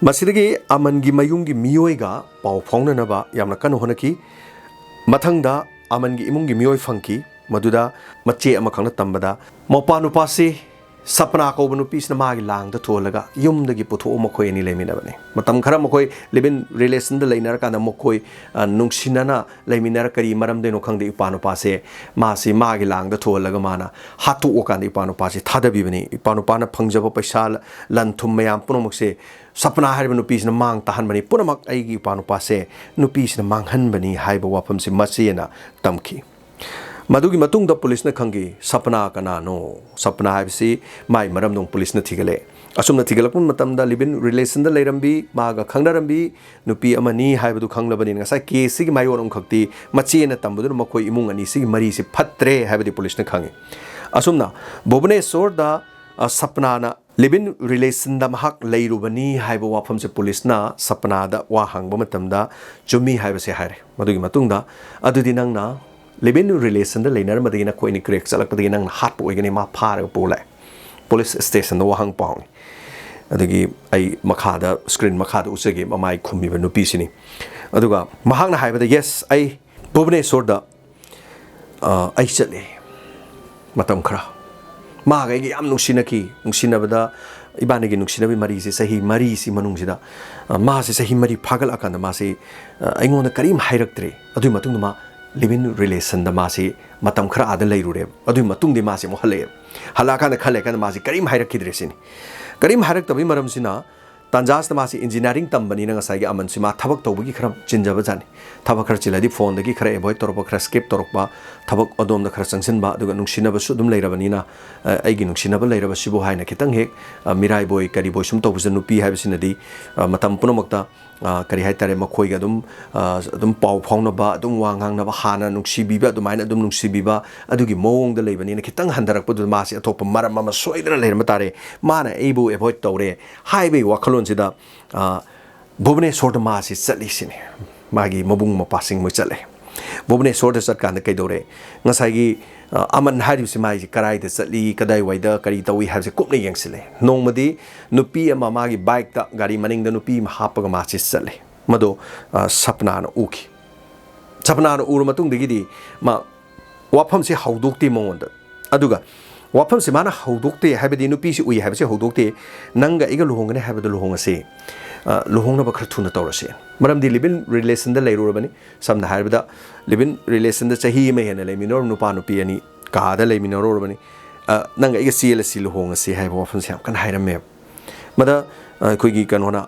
ꯃꯁꯤꯗꯒꯤ ꯑꯃꯟꯒꯤ ꯃꯌꯨꯝꯒꯤ ꯃꯤꯑꯣꯏꯒ ꯄꯥꯎ ꯐꯥꯎꯅꯅꯕ ꯌꯥꯝꯅ ꯀꯟꯅ ꯍꯣꯠꯅꯈꯤ꯫ ꯃꯊꯪꯗ ꯑꯃꯟꯒꯤ ꯏꯃꯨꯡꯒꯤ ꯃꯤꯑꯣꯏ ꯐꯪꯈꯤ꯫ ꯃꯗꯨꯗ ꯃꯆꯦ ꯑꯃꯈꯛꯅ ꯇꯝꯕꯗ, ꯃꯧꯄꯥ ꯅꯨꯄꯥꯁꯤ ꯁꯄꯅꯥ ꯀꯧꯕ ꯅꯨꯄꯤꯁꯤꯅ ꯃꯥꯒꯤ ꯂꯥꯡꯗ ꯊꯨꯍꯜꯂꯒ ꯌꯨꯝꯗꯒꯤ ꯄꯨꯊꯣꯛꯑ ꯃꯈꯣꯏ ꯑꯅꯤ ꯂꯩꯃꯤꯟꯅꯕꯅꯤ꯫ ꯃꯇꯝ ꯈꯔ ꯃꯈꯣꯏ ꯂꯤꯚ ꯏꯟ ꯔꯤꯂꯦꯁꯟꯗ ꯂꯩꯅꯔꯀꯥꯟꯗ ꯃꯈꯣꯏ, ꯑ, ꯅꯨꯡꯁꯤꯅꯅ ꯂꯩꯃꯤꯟꯅꯔ, ꯀꯔꯤ ꯃꯔꯝꯗꯩꯅꯣ ꯈꯪꯗꯦ, ꯏꯄꯥ ꯅꯨꯄꯥꯁꯦ ꯃꯥꯁꯤ ꯃꯥꯒꯤ ꯂꯥꯡꯗ ꯊꯨꯍꯜꯂꯒ ꯃꯥꯅ ꯍꯥꯠꯇꯣꯛꯑꯀꯥꯟꯗ ꯏꯄꯥ ꯅꯨꯄꯥꯁꯤ ꯊꯥꯗꯕꯤꯕꯅꯤ꯫ ꯏꯄꯥ ꯅꯨꯄꯥꯅ ꯐꯪꯖꯕ ꯄꯩꯁꯥ, ꯂꯟ ꯊꯨꯝ ꯃꯌꯥꯝ ꯄꯨꯝꯅꯃꯛꯁꯦ ꯁꯄꯅꯥ ꯍꯥꯏꯔꯤꯕ ꯅꯨꯄꯤꯁꯤꯅ ꯃꯥꯡ ꯇꯥꯍꯟꯕꯅꯤ꯫ ꯄꯨꯝꯅꯃꯛ ꯑꯩꯒꯤ ꯏꯄꯥ ꯅꯨꯄꯥꯁꯦ ꯅꯨꯄꯤꯁꯤꯅ ꯃꯥꯡꯍꯟꯕꯅꯤ ꯍꯥꯏꯕ ꯋꯥꯐꯝꯁꯤ ꯃꯆꯦꯅ ꯇꯝꯈꯤ꯫ ꯃꯗꯨꯒꯤ ꯃꯇꯨꯡꯗ ꯄꯨꯂꯤꯁꯅ ꯈꯪꯈꯤ, ꯁꯄꯅꯥ ꯀꯅꯥꯅꯣ? ꯁꯄꯅꯥ ꯍꯥꯏꯕꯁꯤ ꯃꯥꯏ ꯃꯔꯝꯗ ꯑꯃꯨꯛ ꯄꯨꯂꯤꯁꯅ ꯊꯤꯒꯠꯂꯦ꯫ ꯑꯁꯨꯝꯅ ꯊꯤꯒꯠꯂꯛꯄ ꯃꯇꯝꯗ ꯂꯤꯚ ꯏꯟ ꯔꯤꯂꯦꯁꯟꯗ ꯂꯩꯔꯝꯕꯤ, ꯃꯥꯒ ꯈꯪꯅꯔꯝꯕꯤ ꯅꯨꯄꯤ ꯑꯃꯅꯤ ꯍꯥꯏꯕꯗꯨ ꯈꯪꯂꯕꯅꯤꯅ ꯉꯁꯥꯏ ꯀꯦꯁꯁꯤꯒꯤ ꯃꯥꯌꯣꯟ ꯑꯃꯈꯛꯇꯤ ꯃꯆꯦꯅ ꯇꯝꯕꯗꯨꯅ ꯃꯈꯣꯏ ꯏꯃꯨꯡ ꯑꯅꯤꯁꯤꯒꯤ ꯃꯔꯤꯁꯤ ꯐꯠꯇ꯭ꯔꯦ ꯍꯥꯏꯕꯗꯤ ꯄꯨꯂꯤꯁꯅ ꯈꯪꯉꯤ꯫ ꯑꯁꯨꯝꯅ ꯚꯨꯕꯅꯦꯁꯣꯔꯗ, ꯑ, ꯁꯄꯅꯥꯅ ꯂꯤꯚ ꯏꯟ ꯔꯤꯂꯦꯁꯟꯗ ꯃꯍꯥꯛ ꯂꯩꯔꯨꯕꯅꯤ ꯍꯥꯏꯕ ꯋꯥꯐꯝꯁꯦ ꯄꯨꯂꯤꯁꯅ ꯁꯄꯅꯥꯗ ꯋꯥ ꯍꯪꯕ ꯃꯇꯝꯗ ꯆꯨꯝꯃꯤ ꯍꯥꯏꯕꯁꯦ ꯍꯥꯏꯔꯦ꯫ ꯃꯗꯨꯒꯤ ꯃꯇꯨꯡꯗ, "ꯑꯗꯨꯗꯤ ꯅꯪꯅ ꯂꯤꯚ ꯏꯟ ꯔꯤꯂꯦꯁꯟꯗ ꯂꯩꯅꯔꯝꯕꯗꯒꯤ ꯅꯈꯣꯏ ꯑꯅꯤ ꯀ꯭ꯔꯦꯛ ꯆꯠꯂꯛꯄꯗꯒꯤ ꯅꯪꯅ ꯍꯥꯠꯄ ꯑꯣꯏꯒꯅꯤ", ꯃꯥ ꯐꯥꯔꯒ ꯄꯨꯔ ꯂꯥꯛꯑꯦ꯫ ꯄꯨꯂꯤꯁ ꯁ꯭ꯇꯦꯁꯟꯗ ꯋꯥꯍꯪ ꯄꯥꯎꯅꯤ꯫ ꯑꯗꯒꯤ ꯑꯩ ꯃꯈꯥꯗ, ꯁ꯭ꯀ꯭ꯔꯤꯟ ꯃꯈꯥꯗ ꯎꯠꯆꯒꯦ, ꯃꯃꯥꯏ ꯈꯨꯝꯃꯤꯕ ꯅꯨꯄꯤꯁꯤꯅꯤ꯫ ꯑꯗꯨꯒ ꯃꯍꯥꯛꯅ ꯍꯥꯏꯕꯗ, "ꯌꯦꯁ, ꯑꯩ ꯚꯨꯕꯅꯦꯁꯣꯔꯗ ꯑ, ꯑꯩ ꯆꯠꯂꯦ ꯃꯇꯝ ꯈꯔ꯫ ꯃꯥꯒ ꯑꯩꯒ ꯌꯥꯝ ꯅꯨꯡꯁꯤꯅꯈꯤ꯫ ꯅꯨꯡꯁꯤꯅꯕꯗ, ꯏꯕꯥꯅꯤꯒꯤ ꯅꯨꯡꯁꯤꯅꯕꯒꯤ ꯃꯔꯤꯁꯤ ꯆꯍꯤ ꯃꯔꯤꯁꯤ ꯃꯅꯨꯡꯁꯤꯗ, ꯑ, ꯃꯥꯁꯤ ꯆꯍꯤ ꯃꯔꯤ ꯐꯥꯒꯠꯂꯛꯑꯀꯥꯟꯗ ꯃꯥꯁꯤ, ꯑ, ꯑꯩꯉꯣꯟꯗ ꯀꯔꯤꯝ ꯍꯥꯏꯔꯛꯇ꯭ꯔꯦ꯫ ꯑꯗꯨꯒꯤ ꯃꯇꯨꯡꯗ ꯃꯥ ꯂꯤꯚ ꯏꯟ ꯔꯤꯂꯦꯁꯟꯗ ꯃꯥꯁꯤ ꯃꯇꯝ ꯈꯔ ꯑꯥꯗ ꯂꯩꯔꯨꯔꯦꯕ꯫ ꯑꯗꯨꯒꯤ ꯃꯇꯨꯡꯗꯤ ꯃꯥꯁꯤ ꯑꯃꯨꯛ ꯍꯜꯂꯛꯑꯦꯕ꯫ ꯍꯜꯂꯛꯑꯀꯥꯟꯗ ꯈꯔ ꯂꯩꯔꯀꯥꯟꯗ ꯃꯥꯁꯤ ꯀꯔꯤꯝ ꯍꯥꯏꯔꯛꯈꯤꯗ꯭ꯔꯦ ꯁꯤꯅꯤ꯫ ꯀꯔꯤꯝ ꯍꯥꯏꯔꯛꯇꯕꯒꯤ ꯃꯔꯝꯁꯤꯅ, ꯇꯥꯟꯖꯥꯁꯤꯗ ꯃꯥꯁꯤ ꯏꯟꯖꯤꯅꯤꯌꯥꯔꯤꯡ ꯇꯝꯕꯅꯤꯅ ꯉꯁꯥꯏꯒꯤ ꯑꯃꯟꯁꯤ ꯃꯥ ꯊꯕꯛ ꯇꯧꯕꯒꯤ ꯈꯔ ꯆꯤꯟꯖꯕ ꯖꯥꯠꯅꯤ꯫ ꯊꯕꯛ ꯈꯔ ꯆꯤꯜꯂꯗꯤ ꯐꯣꯟꯗꯒꯤ ꯈꯔ ꯑꯦꯚꯣꯏꯗ ꯇꯧꯔꯛꯄ, ꯈꯔ ꯁ꯭ꯀꯤꯞ ꯇꯧꯔꯛꯄ, ꯊꯕꯛ ꯑꯗꯣꯝꯗ ꯈꯔ ꯆꯪꯁꯤꯟꯕ, ꯑꯗꯨꯒ ꯅꯨꯡꯁꯤꯅꯕꯁꯨ ꯑꯗꯨꯝ ꯂꯩꯔꯕꯅꯤꯅ, ꯑ, ꯑꯩꯒꯤ ꯅꯨꯡꯁꯤꯅꯕ ꯂꯩꯔꯕꯁꯤꯕꯨ ꯍꯥꯏꯅ ꯈꯤꯇꯪ ꯍꯦꯛ, ꯑ, ꯃꯤꯔꯥꯏꯕꯣꯏ ꯀꯔꯤꯕꯣꯏ ꯁꯨꯝ ꯇꯧꯕꯁꯤꯗ ꯅꯨꯄꯤ ꯍꯥꯏꯕꯁꯤꯅꯗꯤ, ꯑ, ꯃꯇꯝ ꯄꯨꯝꯅꯃꯛꯇ, ꯑ, ꯀꯔꯤ ꯍꯥꯏꯇꯥꯔꯦ, ꯃꯈꯣꯏꯒ ꯑꯗꯨꯝ, ꯑ, ꯑꯗꯨꯝ ꯄꯥꯎ ꯐꯥꯎꯅꯕ, ꯑꯗꯨꯝ ꯋꯥ ꯉꯥꯡꯅꯕ, ꯍꯥꯟꯅ ꯅꯨꯡꯁꯤꯕꯤꯕ, ꯑꯗꯨꯃꯥꯏꯅ ꯑꯗꯨꯝ ꯅꯨꯡꯁꯤꯕꯤꯕ, ꯑꯗꯨꯒꯤ ꯃꯑꯣꯡꯗ ꯂꯩꯕꯅꯤꯅ ꯈꯤꯇꯪ ꯍꯟꯊꯔꯛꯄꯗꯨꯗ ꯃꯥꯁꯤ ꯑꯇꯣꯞꯄ ꯃꯔꯝ ꯑꯃ ꯁꯣꯏꯗꯅ ꯂꯩꯔꯝꯕ ꯇꯥꯔꯦ꯫ ꯃꯥꯅ ꯑꯩꯕꯨ ꯑꯦꯚꯣꯏꯗ ꯇꯧꯔꯦ ꯍꯥꯏꯕꯒꯤ ꯋꯥꯈꯜꯂꯣꯟꯁꯤꯗ, ꯑ, ꯚꯨꯕꯅꯦꯁꯣꯔꯗ ꯃꯥꯁꯤ ꯆꯠꯂꯤꯁꯤꯅꯤ꯫ ꯃꯥꯒꯤ ꯃꯕꯨꯡ ꯃꯧꯄ꯭ꯋꯥꯁꯤꯡ ꯃꯣꯏ ꯆꯠꯂꯦ꯫ ꯚꯨꯕꯅꯦꯁꯣꯔꯗ ꯆꯠꯀꯥꯟꯗ ꯀꯩꯗꯧꯔꯦ? ꯉꯁꯥꯏꯒꯤ, ꯑ, ꯑꯃꯟ ꯍꯥꯏꯔꯤꯕꯁꯤ ꯃꯥꯏꯁꯤ ꯀꯗꯥꯏꯗ ꯆꯠꯂꯤ, ꯀꯗꯥꯏꯋꯥꯏꯗ ꯀꯔꯤ ꯇꯧꯏ ꯍꯥꯏꯕꯁꯤ ꯀꯨꯞꯅ ꯌꯦꯡꯁꯤꯜꯂꯦ꯫ ꯅꯣꯡꯃꯗꯤ ꯅꯨꯄꯤ ꯑꯃ ꯃꯥꯒꯤ ꯕꯥꯏꯛꯇ, ꯒꯥꯔꯤ ꯃꯅꯤꯡꯗ ꯅꯨꯄꯤ ꯑꯃ ꯍꯥꯞꯄꯒ ꯃꯥꯁꯤ ꯆꯠꯂꯦ꯫ ꯃꯗꯣ, ꯑ, ꯁꯄꯅꯥꯅ ꯎꯈꯤ꯫ ꯁꯄꯅꯥꯅ ꯎꯔ ꯃꯇꯨꯡꯗꯒꯤꯗꯤ ꯃꯥ ꯋꯥꯐꯝꯁꯦ ꯍꯧꯗꯣꯛꯇꯦ ꯃꯉꯣꯟꯗ꯫ ꯑꯗꯨꯒ ꯋꯥꯐꯝꯁꯦ ꯃꯥꯅ ꯍꯧꯗꯣꯛꯇꯦ ꯍꯥꯏꯕꯗꯤ, ꯅꯨꯄꯤꯁꯤ ꯎꯏ ꯍꯥꯏꯕꯁꯦ ꯍꯧꯗꯣꯛꯇꯦ, "ꯅꯪꯒ ꯑꯩꯒ ꯂꯨꯍꯣꯡꯒꯅꯤ ꯍꯥꯏꯕꯗꯣ ꯂꯨꯍꯣꯡꯉꯁꯤ, ꯑ, ꯂꯨꯍꯣꯡꯅꯕ ꯈꯔ ꯊꯨꯅ ꯇꯧꯔꯁꯤ"꯫ ꯃꯔꯝꯗꯤ live-in relation-ꯗ ꯂꯩꯔꯨꯔꯕꯅꯤ꯫ ꯁꯝꯅ ꯍꯥꯏꯔꯕꯗ, live-in relation-ꯗ ꯆꯍꯤ ꯑꯃ ꯍꯦꯟꯅ ꯂꯩꯃꯤꯟꯅꯔꯨꯔꯕ ꯅꯨꯄꯥ ꯅꯨꯄꯤ ꯑꯅꯤ ꯀꯥꯗ ꯂꯩꯃꯤꯟꯅꯔꯨꯔꯕꯅꯤ꯫ "ꯑ, ꯅꯪꯒ ꯑꯩꯒ ꯆꯦꯜꯂꯁꯤ, ꯂꯨꯍꯣꯡꯉꯁꯤ" ꯍꯥꯏꯕ ꯋꯥꯐꯝꯁꯦ ꯌꯥꯝ ꯀꯟꯅ ꯍꯥꯏꯔꯝꯃꯦꯕ꯫ ꯃꯗ, ꯑ, ꯑꯩꯈꯣꯏꯒꯤ ꯀꯩꯅꯣꯅ,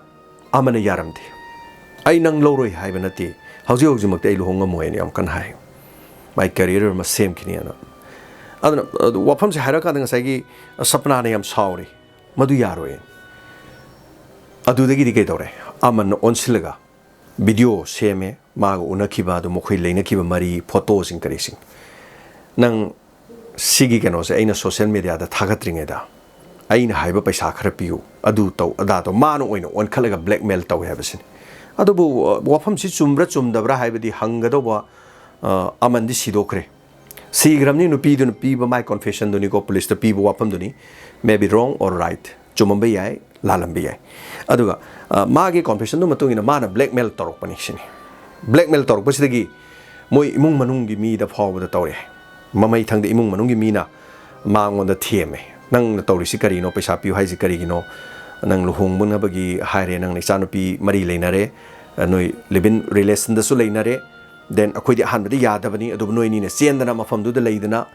ꯑꯃꯅ ꯌꯥꯔꯝꯗꯦ꯫ "ꯑꯩ ꯅꯪ ꯂꯧꯔꯣꯏ ꯍꯥꯏꯕ ꯅꯠꯇꯦ, ꯍꯧꯖꯤꯛ ꯍꯧꯖꯤꯛꯃꯛꯇꯤ ꯑꯩ ꯂꯨꯍꯣꯡ ꯉꯝꯃꯣꯏ" ꯍꯥꯏꯅ ꯌꯥꯝ ꯀꯟꯅ ꯍꯥꯏ꯫ ꯃꯥꯏ career ꯑꯃ ꯁꯦꯝꯈꯤꯅꯦꯅ꯫ ꯑꯗꯨꯅ, ꯑꯗꯨ ꯋꯥꯐꯝꯁꯦ ꯍꯥꯏꯔꯀꯥꯟꯗ ꯉꯁꯥꯏꯒꯤ ꯁꯄꯅꯥꯅ ꯌꯥꯝ ꯁꯥꯎꯔꯤ, "ꯃꯗꯨ ꯌꯥꯔꯣꯏ"꯫ ꯑꯗꯨꯗꯒꯤꯗꯤ ꯀꯩꯗꯧꯔꯦ? ꯑꯃꯟꯅ ꯑꯣꯟꯁꯤꯜꯂꯒ video ꯁꯦꯝꯃꯦ, ꯃꯥꯒ ꯎꯅꯈꯤꯕ, ꯑꯗꯨ ꯃꯈꯣꯏ ꯂꯩꯅꯈꯤꯕ ꯃꯔꯤ, photo-ꯁꯤꯡ ꯀꯔꯤꯁꯤꯡ꯫ "ꯅꯪ ꯁꯤꯒꯤ ꯀꯩꯅꯣꯁꯦ ꯑꯩꯅ social media-ꯗ ꯊꯥꯒꯠꯇ꯭ꯔꯤꯉꯩꯗ ꯑꯩꯅ ꯍꯥꯏꯕ ꯄꯩꯁꯥ ꯈꯔ ꯄꯤꯌꯨ, ꯑꯗꯨ ꯇꯧ, ꯑꯗꯥ ꯇꯧ"꯫ ꯃꯥꯅ ꯑꯣꯏꯅ ꯑꯣꯟꯈꯠꯂꯒ blackmail ꯇꯧꯋꯦ ꯍꯥꯏꯕꯁꯤꯅꯤ꯫ ꯑꯗꯨꯕꯨ, ꯑ, ꯋꯥꯐꯝꯁꯤ ꯆꯨꯝꯕ꯭ꯔꯥ ꯆꯨꯝꯗꯕ꯭ꯔꯥ ꯍꯥꯏꯕꯗꯤ ꯍꯪꯒꯗꯧꯕ, ꯑ, ꯑꯃꯟꯗꯤ ꯁꯤꯗꯣꯛꯈ꯭ꯔꯦ꯫ ꯁꯤꯈ꯭ꯔꯕꯅꯤ, ꯅꯨꯄꯤꯗꯨꯅ ꯄꯤꯕ ꯃꯥꯏ confession-ꯗꯨꯅꯤꯀꯣ, police-ꯇ ꯄꯤꯕ ꯋꯥꯐꯝꯗꯨꯅꯤ꯫ May be wrong or right, ꯆꯨꯝꯃꯝꯕ ꯌꯥꯏ, ꯂꯥꯜꯂꯝꯕ ꯌꯥꯏ꯫ ꯑꯗꯨꯒ, ꯑ, ꯃꯥꯒꯤ confession-ꯗꯨ ꯃꯇꯨꯡ ꯏꯟꯅ ꯃꯥꯅ blackmail ꯇꯧꯔꯛꯄꯅꯤ ꯁꯤꯅꯤ꯫ Blackmail ꯇꯧꯔꯛꯄꯁꯤꯗꯒꯤ ꯃꯣꯏ ꯏꯃꯨꯡ ꯃꯅꯨꯡꯒꯤ ꯃꯤꯗ ꯐꯥꯎꯕꯗ ꯇꯧꯔꯛꯑꯦ꯫ ꯃꯃꯩ ꯊꯪꯗ ꯏꯃꯨꯡ ꯃꯅꯨꯡꯒꯤ ꯃꯤꯅ ꯃꯉꯣꯟꯗ ꯊꯦꯝꯃꯦ, "ꯅꯪꯅ ꯇꯧꯔꯤꯁꯤ ꯀꯔꯤꯅꯣ? ꯄꯩꯁꯥ ꯄꯤꯌꯨ ꯍꯥꯏꯁꯤ ꯀꯔꯤꯒꯤꯅꯣ? ꯅꯪ ꯂꯨꯍꯣꯡꯅꯕꯒꯤ ꯍꯥꯏꯔꯦ, ꯅꯪꯅ ꯏꯆꯥꯅꯨꯄꯤ ꯃꯔꯤ ꯂꯩꯅꯔꯦ, ꯅꯣꯏ live-in relation-ꯗꯁꯨ ꯂꯩꯅꯔꯦ, then ꯑꯩꯈꯣꯏꯗꯤ ꯑꯍꯥꯟꯕꯗꯤ ꯌꯥꯗꯕꯅꯤ, ꯑꯗꯨꯕꯨ ꯅꯣꯏꯅꯤꯅ ꯆꯦꯟꯗꯅ ꯃꯐꯝꯗꯨꯗ ꯂꯩꯗꯅ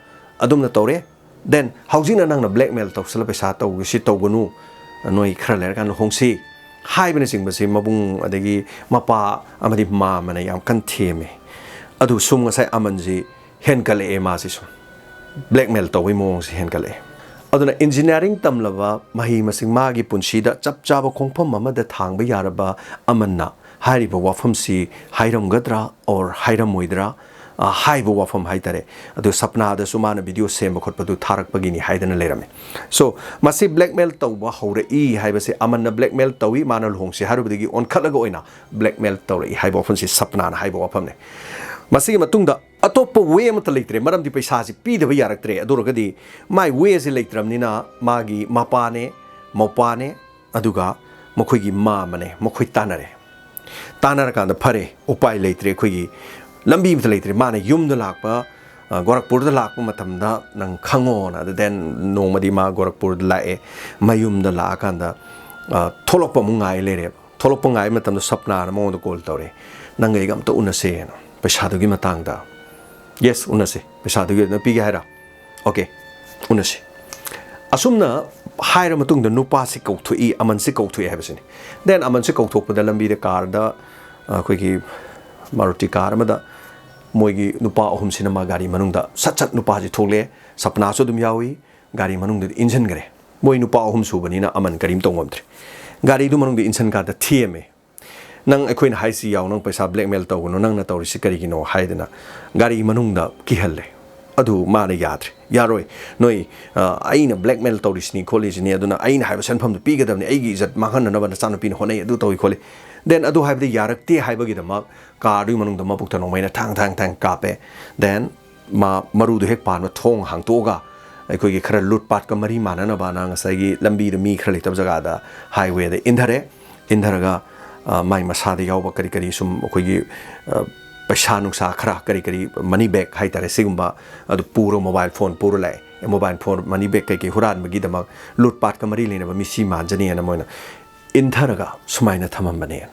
ꯑꯗꯨꯝꯅ ꯇꯧꯔꯦ, then ꯍꯧꯖꯤꯛꯅ ꯅꯪꯅ blackmail ꯇꯧꯁꯜꯂ ꯄꯩꯁꯥ ꯇꯧꯒꯦꯁꯤ ꯇꯧꯒꯅꯨ, ꯅꯣꯏ ꯈꯔ ꯂꯩꯔꯀꯥꯟꯗ ꯂꯨꯍꯣꯡꯁꯤ" ꯍꯥꯏꯕꯅꯆꯤꯡꯕꯁꯤ ꯃꯕꯨꯡ ꯑꯗꯒꯤ ꯃꯄꯥ ꯑꯃꯗꯤ ꯃꯃꯥꯅ ꯌꯥꯝ ꯀꯟꯅ ꯊꯦꯝꯃꯦ꯫ ꯑꯗꯨ ꯁꯨꯝ ꯉꯁꯥꯏ ꯑꯃꯟꯁꯤ ꯍꯦꯟꯒꯠꯂꯛꯑꯦ, ꯃꯥꯁꯤ ꯁꯨꯝ blackmail ꯇꯧꯕꯒꯤ ꯃꯑꯣꯡꯁꯤ ꯍꯦꯟꯒꯠꯂꯛꯑꯦ꯫ ꯑꯗꯨꯅ engineering ꯇꯝꯂꯕ, ꯃꯍꯩ ꯃꯁꯤꯡ ꯃꯥꯒꯤ ꯄꯨꯟꯁꯤꯗ ꯆꯞ ꯆꯥꯕ ꯈꯣꯡꯐꯝ ꯑꯃꯗ ꯊꯥꯡꯕ ꯌꯥꯔꯕ ꯑꯃꯟꯅ ꯍꯥꯏꯔꯤꯕ ꯋꯥꯐꯝꯁꯤ ꯍꯥꯏꯔꯝꯒꯗ꯭ꯔꯥ or ꯍꯥꯏꯔꯝꯃꯣꯏꯗ꯭ꯔꯥ, ꯑ, ꯍꯥꯏꯕ ꯋꯥꯐꯝ ꯍꯥꯏꯇꯥꯔꯦ꯫ ꯑꯗꯨ ꯁꯞꯅꯥꯗꯁꯨ ꯃꯥꯅ video ꯁꯦꯝꯕ ꯈꯣꯠꯄꯗꯨ ꯊꯥꯔꯛꯄꯒꯤꯅꯤ ꯍꯥꯏꯗꯅ ꯂꯩꯔꯝꯃꯤ꯫ So, ꯃꯁꯤ blackmail ꯇꯧꯕ ꯍꯧꯔꯛꯏ ꯍꯥꯏꯕꯁꯦ, ꯑꯃꯟꯅ blackmail ꯇꯧꯏ, ꯃꯥꯅ ꯂꯨꯍꯣꯡꯁꯤ ꯍꯥꯏꯔꯨꯕꯗꯒꯤ ꯑꯣꯟꯈꯠꯂꯒ ꯑꯣꯏꯅ blackmail ꯇꯧꯔꯛꯏ ꯍꯥꯏꯕ ꯋꯥꯐꯝꯁꯤ ꯁꯞꯅꯥꯅ ꯍꯥꯏꯕ ꯋꯥꯐꯝꯅꯤ꯫ ꯃꯁꯤꯒꯤ ꯃꯇꯨꯡꯗ ꯑꯇꯣꯞꯄ way ꯑꯃꯠꯇ ꯂꯩꯇ꯭ꯔꯦ, ꯃꯔꯝꯗꯤ ꯄꯩꯁꯥꯁꯤ ꯄꯤꯗꯕ ꯌꯥꯔꯛꯇ꯭ꯔꯦ꯫ ꯑꯗꯨ ꯑꯣꯏꯔꯒꯗꯤ ꯃꯥꯏ way ꯑꯁꯤ ꯂꯩꯇ꯭ꯔꯕꯅꯤꯅ ꯃꯥꯒꯤ ꯃꯄꯥꯅꯦ, ꯃꯧꯄꯥꯅꯦ, ꯑꯗꯨꯒ ꯃꯈꯣꯏꯒꯤ ꯃꯃꯥꯅꯦ, ꯃꯈꯣꯏ ꯇꯥꯟꯅꯔꯦ꯫ ꯇꯥꯟꯅꯔꯀꯥꯟꯗ ꯐꯔꯦ, ꯎꯄꯥꯏ ꯂꯩꯇ꯭ꯔꯦ, ꯑꯩꯈꯣꯏꯒꯤ ꯂꯝꯕꯤ ꯑꯃꯇ ꯂꯩꯇ꯭ꯔꯦ꯫ ꯃꯥꯅ ꯌꯨꯝꯗ ꯂꯥꯛꯄ, ꯑ, ꯒꯣꯔꯈꯄꯨꯔꯗ ꯂꯥꯛꯄ ꯃꯇꯝꯗ ꯅꯪ ꯈꯪꯉꯣꯅ꯫ ꯑꯗꯨ then ꯅꯣꯡꯃꯗꯤ ꯃꯥ ꯒꯣꯔꯈꯄꯨꯔꯗ ꯂꯥꯛꯑꯦ꯫ ꯃꯌꯨꯝꯗ ꯂꯥꯛꯑꯀꯥꯟꯗ, ꯑ, ꯊꯣꯛꯂꯛꯄ ꯑꯃꯨꯛ ꯉꯥꯏ ꯂꯩꯔꯦꯕ꯫ ꯊꯣꯛꯂꯛꯄ ꯉꯥꯏ ꯃꯇꯝꯗ ꯁꯞꯅꯥꯅ ꯃꯉꯣꯟꯗ ꯀꯣꯜ ꯇꯧꯔꯦ, "ꯅꯪꯒ ꯑꯩꯒ ꯑꯝꯇ ꯎꯅꯁꯦꯅ, ꯄꯩꯁꯥꯗꯨꯒꯤ ꯃꯇꯥꯡꯗ꯫" "ꯌꯦꯁ, ꯎꯅꯁꯦ꯫ ꯄꯩꯁꯥꯗꯨꯒꯤ ꯑꯗꯨꯅ ꯄꯤꯒꯦ ꯍꯥꯏꯔ? ꯑꯣꯀꯦ, ꯎꯅꯁꯦ꯫" ꯑꯁꯨꯝꯅ ꯍꯥꯏꯔ ꯃꯇꯨꯡꯗ ꯅꯨꯄꯥꯁꯤ ꯀꯧꯊꯣꯛꯏ, ꯑꯃꯟꯁꯤ ꯀꯧꯊꯣꯛꯏ ꯍꯥꯏꯕꯁꯤꯅꯤ꯫ Then ꯑꯃꯟꯁꯤ ꯀꯧꯊꯣꯛꯄꯗ ꯂꯝꯕꯤꯗ ꯀꯥꯔꯗ, ꯑꯩꯈꯣꯏꯒꯤ ꯃꯥꯔꯨꯇꯤ ꯀꯥꯔ ꯑꯃꯗ ꯃꯣꯏꯒꯤ ꯅꯨꯄꯥ ꯑꯍꯨꯝꯁꯤꯅ ꯃꯥ ꯒꯥꯔꯤ ꯃꯅꯨꯡꯗ ꯁꯠ ꯁꯠ ꯅꯨꯄꯥꯁꯤ ꯊꯣꯛꯂꯛꯑꯦ꯫ ꯁꯞꯅꯥꯁꯨ ꯑꯗꯨꯝ ꯌꯥꯎꯏ꯫ ꯒꯥꯔꯤ ꯃꯅꯨꯡꯗꯨꯗ ꯏꯟꯁꯤꯟꯈ꯭ꯔꯦ꯫ ꯃꯣꯏ ꯅꯨꯄꯥ ꯑꯍꯨꯝ ꯁꯨꯕꯅꯤꯅ ꯑꯃꯟ ꯀꯔꯤꯝ ꯇꯧ ꯉꯝꯗ꯭ꯔꯦ꯫ ꯒꯥꯔꯤꯗꯨ ꯃꯅꯨꯡꯗ ꯏꯟꯁꯤꯟ ꯀꯥꯟꯗ ꯊꯦꯝꯃꯦ꯫ "ꯅꯪ ꯑꯩꯈꯣꯏꯅ ꯍꯥꯏꯁꯤ ꯌꯥꯎ, ꯅꯪ ꯄꯩꯁꯥ blackmail ꯇꯧꯒꯅꯨ, ꯅꯪꯅ ꯇꯧꯔꯤꯁꯤ ꯀꯔꯤꯒꯤꯅꯣ?" ꯍꯥꯏꯗꯅ ꯒꯥꯔꯤ ꯃꯅꯨꯡꯗ ꯀꯤꯍꯜꯂꯦ꯫ ꯑꯗꯨ ꯃꯥꯅ ꯌꯥꯗ꯭ꯔꯦ꯫ "ꯌꯥꯔꯣꯏ, ꯅꯣꯏ, ꯑ, ꯑꯩꯅ blackmail ꯇꯧꯔꯤꯁꯤꯅꯤ ꯈꯣꯠꯂꯤꯁꯤꯅꯤ, ꯑꯗꯨꯅ ꯑꯩꯅ ꯍꯥꯏꯕ ꯁꯦꯟꯐꯝꯗꯨ ꯄꯤꯒꯗꯕꯅꯤ, ꯑꯩꯒꯤ ꯏꯖꯠ ꯃꯥꯡꯍꯟꯅꯅꯕ ꯅꯆꯥꯅꯨꯄꯤꯅ ꯍꯣꯠꯅꯩ, ꯑꯗꯨ ꯇꯧꯏ ꯈꯣꯠꯂꯤ꯫" Then ꯑꯗꯨ ꯍꯥꯏꯕꯗ ꯌꯥꯔꯛꯇꯦ ꯍꯥꯏꯕꯒꯤꯗꯃꯛ ꯀꯥꯔꯗꯨꯒꯤ ꯃꯅꯨꯡꯗ ꯃꯕꯨꯛꯇ ꯅꯣꯡꯃꯩꯅ ꯊꯥꯡ ꯊꯥꯡ ꯊꯥꯡ ꯀꯥꯞꯄꯦ꯫ Then ꯃꯥ ꯃꯔꯨꯗꯨ ꯍꯦꯛ ꯄꯥꯟꯕ ꯊꯣꯡ ꯍꯥꯡꯇꯣꯛꯑꯒ ꯑꯩꯈꯣꯏꯒꯤ ꯈꯔ ꯂꯨꯠ ꯄꯥꯠꯀ ꯃꯔꯤ ꯃꯥꯟꯅꯅꯕꯅ ꯉꯁꯥꯏꯒꯤ ꯂꯝꯕꯤꯗ ꯃꯤ ꯈꯔ ꯂꯩꯇꯕ ꯖꯒꯥꯗ highwayꯗ ꯏꯟꯊꯔꯦ꯫ ꯏꯟꯊꯔꯒ, ꯑ, ꯃꯥꯏ ꯃꯁꯥꯗ ꯌꯥꯎꯕ ꯀꯔꯤ ꯀꯔꯤ ꯁꯨꯝ ꯑꯩꯈꯣꯏꯒꯤ, ꯑ, ꯄꯩꯁꯥ ꯅꯨꯡꯁꯥ ꯈꯔ, ꯀꯔꯤ ꯀꯔꯤ money bag ꯍꯥꯏꯇꯥꯔꯦ, ꯁꯤꯒꯨꯝꯕ ꯑꯗꯨ ꯄꯨꯔꯒ mobile phone ꯄꯨꯔ ꯂꯥꯛꯑꯦ꯫ Mobile phone, money bag ꯀꯩꯀꯩ ꯍꯨꯔꯥꯟꯕꯒꯤꯗꯃꯛ ꯂꯨꯠ ꯄꯥꯠꯀ ꯃꯔꯤ ꯂꯩꯅꯕ ꯃꯤꯁꯤ ꯃꯥꯟꯖꯅꯦꯅ ꯃꯣꯏꯅ ꯏꯟꯊꯔꯒ ꯁꯨꯃꯥꯏꯅ ꯊꯝꯃꯝꯕꯅꯦ꯫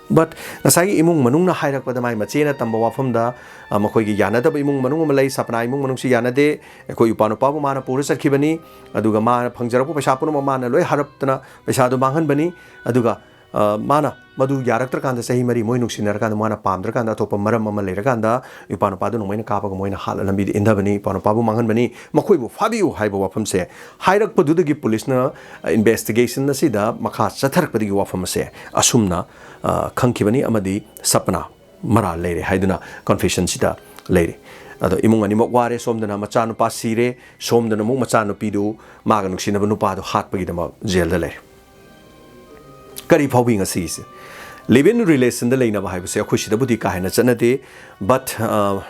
But ꯉꯁꯥꯏꯒꯤ ꯏꯃꯨꯡ ꯃꯅꯨꯡꯅ ꯍꯥꯏꯔꯛꯄꯗ, ꯃꯥꯏ ꯃꯆꯦꯅ ꯇꯝꯕ ꯋꯥꯐꯝꯗ, ꯑ, ꯃꯈꯣꯏꯒꯤ ꯌꯥꯅꯗꯕ ꯏꯃꯨꯡ ꯃꯅꯨꯡ ꯑꯃ ꯂꯩ, ꯁꯞꯅꯥ ꯏꯃꯨꯡ ꯃꯅꯨꯡꯁꯤ ꯌꯥꯅꯗꯦ, ꯑꯩꯈꯣꯏ ꯏꯄꯥ ꯅꯨꯄꯥꯕꯨ ꯃꯥꯅ ꯄꯨꯔ ꯆꯠꯈꯤꯕꯅꯤ, ꯑꯗꯨꯒ ꯃꯥꯅ ꯐꯪꯖꯔꯛꯄ ꯄꯩꯁꯥ ꯄꯨꯝꯅꯃꯛ ꯃꯥꯅ ꯂꯣꯏ ꯍꯥꯔꯞꯇꯅ ꯄꯩꯁꯥꯗꯨ ꯃꯥꯡꯍꯟꯕꯅꯤ, ꯑꯗꯨꯒ, ꯑ, ꯃꯥꯅ ꯃꯗꯨ ꯌꯥꯔꯛꯇ꯭ꯔꯀꯥꯟꯗ, ꯆꯍꯤ ꯃꯔꯤ ꯃꯣꯏ ꯅꯨꯡꯁꯤꯅꯔꯀꯥꯟꯗ, ꯃꯥꯅ ꯄꯥꯝꯗ꯭ꯔꯀꯥꯟꯗ ꯑꯇꯣꯞꯄ ꯃꯔꯝ ꯑꯃ ꯂꯩꯔꯀꯥꯟꯗ ꯏꯄꯥ ꯅꯨꯄꯥꯗꯨ ꯅꯣꯡꯃꯩꯅ ꯀꯥꯞꯄꯒ ꯃꯣꯏꯅ ꯍꯥꯠꯂ ꯂꯝꯕꯤꯗ ꯏꯟꯊꯕꯅꯤ, ꯏꯄꯥ ꯅꯨꯄꯥꯕꯨ ꯃꯥꯡꯍꯟꯕꯅꯤ, ꯃꯈꯣꯏꯕꯨ ꯐꯥꯕꯤꯌꯨ ꯍꯥꯏꯕ ꯋꯥꯐꯝꯁꯦ ꯍꯥꯏꯔꯛꯄꯗꯨꯗꯒꯤ ꯄꯨꯂꯤꯁꯅ, ꯑ, investigation ꯑꯁꯤꯗ ꯃꯈꯥ ꯆꯠꯊꯔꯛꯄꯗꯒꯤ ꯋꯥꯐꯝ ꯑꯁꯦ ꯑꯁꯨꯝꯅ, ꯑ, ꯈꯪꯈꯤꯕꯅꯤ꯫ ꯑꯃꯗꯤ ꯁꯞꯅꯥ ꯃꯔꯥꯜ ꯂꯩꯔꯦ ꯍꯥꯏꯗꯨꯅ confessionꯁꯤꯗ ꯂꯩꯔꯦ꯫ ꯑꯗꯣ ꯏꯃꯨꯡ ꯑꯅꯤꯃꯛ ꯋꯥꯔꯦ, ꯁꯣꯝꯗꯅ ꯃꯆꯥꯅꯨꯄꯥ ꯁꯤꯔꯦ, ꯁꯣꯝꯗꯅ ꯑꯃꯨꯛ ꯃꯆꯥꯅꯨꯄꯤꯗꯨ ꯃꯥꯒ ꯅꯨꯡꯁꯤꯅꯕ ꯅꯨꯄꯥꯗꯣ ꯍꯥꯠꯄꯒꯤꯗꯃꯛ ꯖꯦꯜꯗ ꯂꯩꯔꯦ꯫ ꯀꯔꯤ ꯐꯥꯎꯕꯤ ꯉꯁꯤꯒꯤꯁꯦ? Live in relationꯗ ꯂꯩꯅꯕ ꯍꯥꯏꯕꯁꯦ ꯑꯩꯈꯣꯏ ꯁꯤꯗꯕꯨꯗꯤ ꯀꯥ ꯍꯦꯟꯅ ꯆꯠꯅꯗꯦ, but, ꯑ,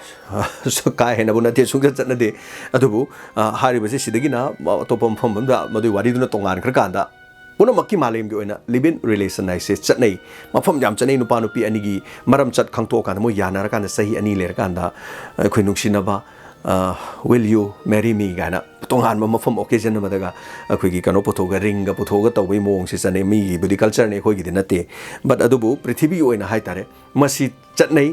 ꯀꯥ ꯍꯦꯟꯅꯕꯨ ꯅꯠꯇꯦ, ꯁꯨꯡꯆꯠ ꯆꯠꯅꯗꯦ꯫ ꯑꯗꯨꯕꯨ, ꯑ, ꯍꯥꯏꯔꯤꯕꯁꯤ ꯁꯤꯗꯒꯤꯅ ꯑꯇꯣꯞꯄ ꯃꯐꯝ ꯑꯃꯗ ꯃꯗꯨꯒꯤ ꯋꯥꯔꯤꯗꯨꯅ ꯇꯣꯉꯥꯟꯈ꯭ꯔꯀꯥꯟꯗ, ꯄꯨꯝꯅꯃꯛꯀꯤ ꯃꯥꯂꯦꯝꯒꯤ ꯑꯣꯏꯅ ꯂꯤꯚ ꯏꯟ ꯔꯤꯂꯦꯁꯟ ꯍꯥꯏꯁꯦ ꯆꯠꯅꯩ꯫ ꯃꯐꯝ ꯌꯥꯝ ꯆꯠꯅꯩ꯫ ꯅꯨꯄꯥ ꯅꯨꯄꯤ ꯑꯅꯤꯒꯤ ꯃꯔꯝ ꯆꯠ ꯈꯪꯇꯣꯛꯑꯀꯥꯟꯗ, ꯃꯣꯏ ꯌꯥꯅꯔꯀꯥꯟꯗ, ꯆꯍꯤ ꯑꯅꯤ ꯂꯩꯔꯀꯥꯟꯗ, ꯑꯩꯈꯣꯏ ꯅꯨꯡꯁꯤꯅꯕ, "Will you marry me?" ꯀꯥꯏꯅ ꯇꯣꯉꯥꯟꯕ ꯃꯐꯝ ꯑꯣꯀꯦꯖꯟ ꯑꯃꯗꯒ ꯑꯩꯈꯣꯏꯒꯤ ꯀꯩꯅꯣ ꯄꯨꯊꯣꯛꯑꯒ, ꯔꯤꯡꯒ ꯄꯨꯊꯣꯛꯑꯒ ꯇꯧꯕꯒꯤ ꯃꯑꯣꯡꯁꯦ ꯆꯠꯅꯩ꯫ ꯃꯤꯒꯤꯕꯨꯗꯤ ꯀꯜꯆꯔꯅꯤ, ꯑꯩꯈꯣꯏꯒꯤꯗꯤ ꯅꯠꯇꯦ꯫ ꯕꯠ ꯑꯗꯨꯕꯨ ꯄ꯭ꯔꯤꯊꯤꯕꯤꯒꯤ ꯑꯣꯏꯅ ꯍꯥꯏ ꯇꯥꯔꯦ, ꯃꯁꯤ ꯆꯠꯅꯩ꯫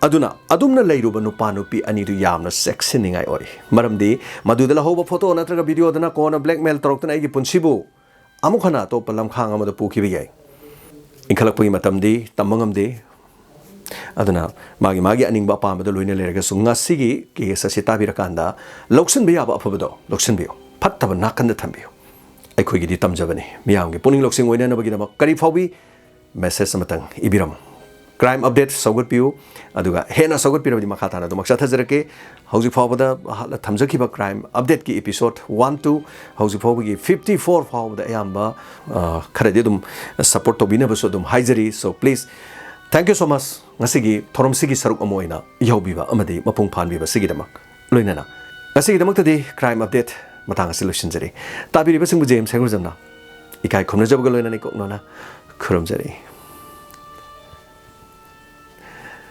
ꯑꯗꯨꯅ ꯑꯗꯨꯝꯅ ꯂꯩꯔꯨꯕ ꯅꯨꯄꯥ ꯅꯨꯄꯤ ꯑꯅꯤꯗꯨ ꯌꯥꯝꯅ ꯆꯦꯛꯁꯤꯟꯅꯤꯡꯉꯥꯏ ꯑꯣꯏ꯫ ꯃꯔꯝꯗꯤ ꯃꯗꯨꯗ ꯂꯧꯍꯧꯕ ꯐꯣꯇꯣ ꯅꯠꯇ꯭ꯔꯒ ꯚꯤꯗꯤꯑꯣꯗꯨꯅ ꯀꯣꯟꯅ ꯕ꯭ꯂꯦꯛꯃꯦꯜ ꯇꯧꯔꯛꯇꯨꯅ ꯑꯩꯒꯤ ꯄꯨꯟꯁꯤꯕꯨ ꯑꯃꯨꯛ ꯍꯟꯅ ꯑꯇꯣꯞꯄ ꯂꯝꯈꯥꯡ ꯑꯃꯗ ꯄꯨꯈꯤꯕ ꯌꯥꯏ꯫ ꯏꯟꯈꯠꯂꯛꯄꯒꯤ ꯃꯇꯝꯗꯤ ꯇꯝꯕ ꯉꯝꯗꯦ꯫ ꯑꯗꯨꯅ ꯃꯥꯒꯤ ꯃꯥꯒꯤ ꯑꯅꯤꯡꯕ ꯑꯄꯥꯝꯕꯗ ꯂꯣꯏꯅ ꯂꯩꯔꯒꯁꯨ, ꯉꯁꯤꯒꯤ ꯀꯦꯁ ꯑꯁꯤ ꯇꯥꯕꯤꯔꯀꯥꯟꯗ ꯂꯧꯁꯤꯟꯕ ꯌꯥꯕ ꯑꯐꯕꯗꯣ ꯂꯧꯁꯤꯟꯕꯤꯌꯨ, ꯐꯠꯇꯕ ꯅꯥꯀꯟꯗ ꯊꯝꯕꯤꯌꯨ꯫ ꯑꯩꯈꯣꯏꯒꯤꯗꯤ ꯇꯝꯖꯕꯅꯤ꯫ ꯃꯤꯌꯥꯝꯒꯤ ꯄꯨꯛꯅꯤꯡ ꯂꯧꯁꯤꯡ ꯑꯣꯏꯅꯅꯕꯒꯤꯗꯃꯛ ꯀꯔꯤ ꯐꯥꯎꯕꯤ ꯃꯦꯁꯦꯖ ꯑꯃꯇꯪ ꯏꯕꯤꯔꯝꯃꯨ꯫ ꯀ꯭ꯔꯥꯏꯝ ꯑꯞꯗꯦꯠ ꯁꯧꯒꯠꯄꯤꯌꯨ, ꯑꯗꯨꯒ ꯍꯦꯟꯅ ꯁꯧꯒꯠꯄꯤꯔꯕꯗꯤ ꯃꯈꯥ ꯇꯥꯅ ꯑꯗꯨꯃꯛ ꯆꯠꯊꯖꯔꯛꯀꯦ꯫ ꯍꯧꯖꯤꯛ ꯐꯥꯎꯕꯗ ꯊꯝꯖꯈꯤꯕ ꯀ꯭ꯔꯥꯏꯝ ꯑꯞꯗꯦꯠꯀꯤ ꯏꯄꯤꯁꯣꯗ ꯋꯥꯟ, ꯇꯨ, ꯍꯧꯖꯤꯛ ꯐꯥꯎꯕꯒꯤ ꯐꯤꯐꯇꯤ ꯐꯣꯔ ꯐꯥꯎꯕꯗ ꯑꯌꯥꯝꯕ, ꯑ, ꯈꯔꯗꯤ ꯑꯗꯨꯝ ꯁꯞꯄꯣꯔꯠ ꯇꯧꯕꯤꯅꯕꯁꯨ ꯑꯗꯨꯝ ꯍꯥꯏꯖꯔꯤ꯫ So please, thank you so much, ꯉꯁꯤꯒꯤ ꯊꯧꯔꯝꯁꯤꯒꯤ ꯁꯔꯨꯛ ꯑꯃ ꯑꯣꯏꯅ ꯌꯥꯎꯕꯤꯕ ꯑꯃꯗꯤ ꯃꯄꯨꯡ ꯐꯥꯍꯟꯕꯤꯕꯁꯤꯒꯤꯗꯃꯛ꯫ ꯂꯣꯏꯅꯅ ꯉꯁꯤꯒꯤꯗꯃꯛꯇꯗꯤ ꯀ꯭ꯔꯥꯏꯝ ꯑꯞꯗꯦꯠ ꯃꯇꯥꯡ ꯑꯁꯤ ꯂꯣꯏꯁꯤꯟꯖꯔꯤ꯫ ꯇꯥꯕꯤꯔꯤꯕꯁꯤꯡꯕꯨ ꯖꯦ ꯑꯦꯝ ꯁꯦꯡꯒꯨꯖꯝꯅ ꯏꯀꯥꯏ ꯈꯨꯝꯅꯖꯕꯒ ꯂꯣꯏꯅꯅ ꯏꯀꯣꯛꯅꯅ ꯈꯨꯔꯨꯝꯖꯔꯤ꯫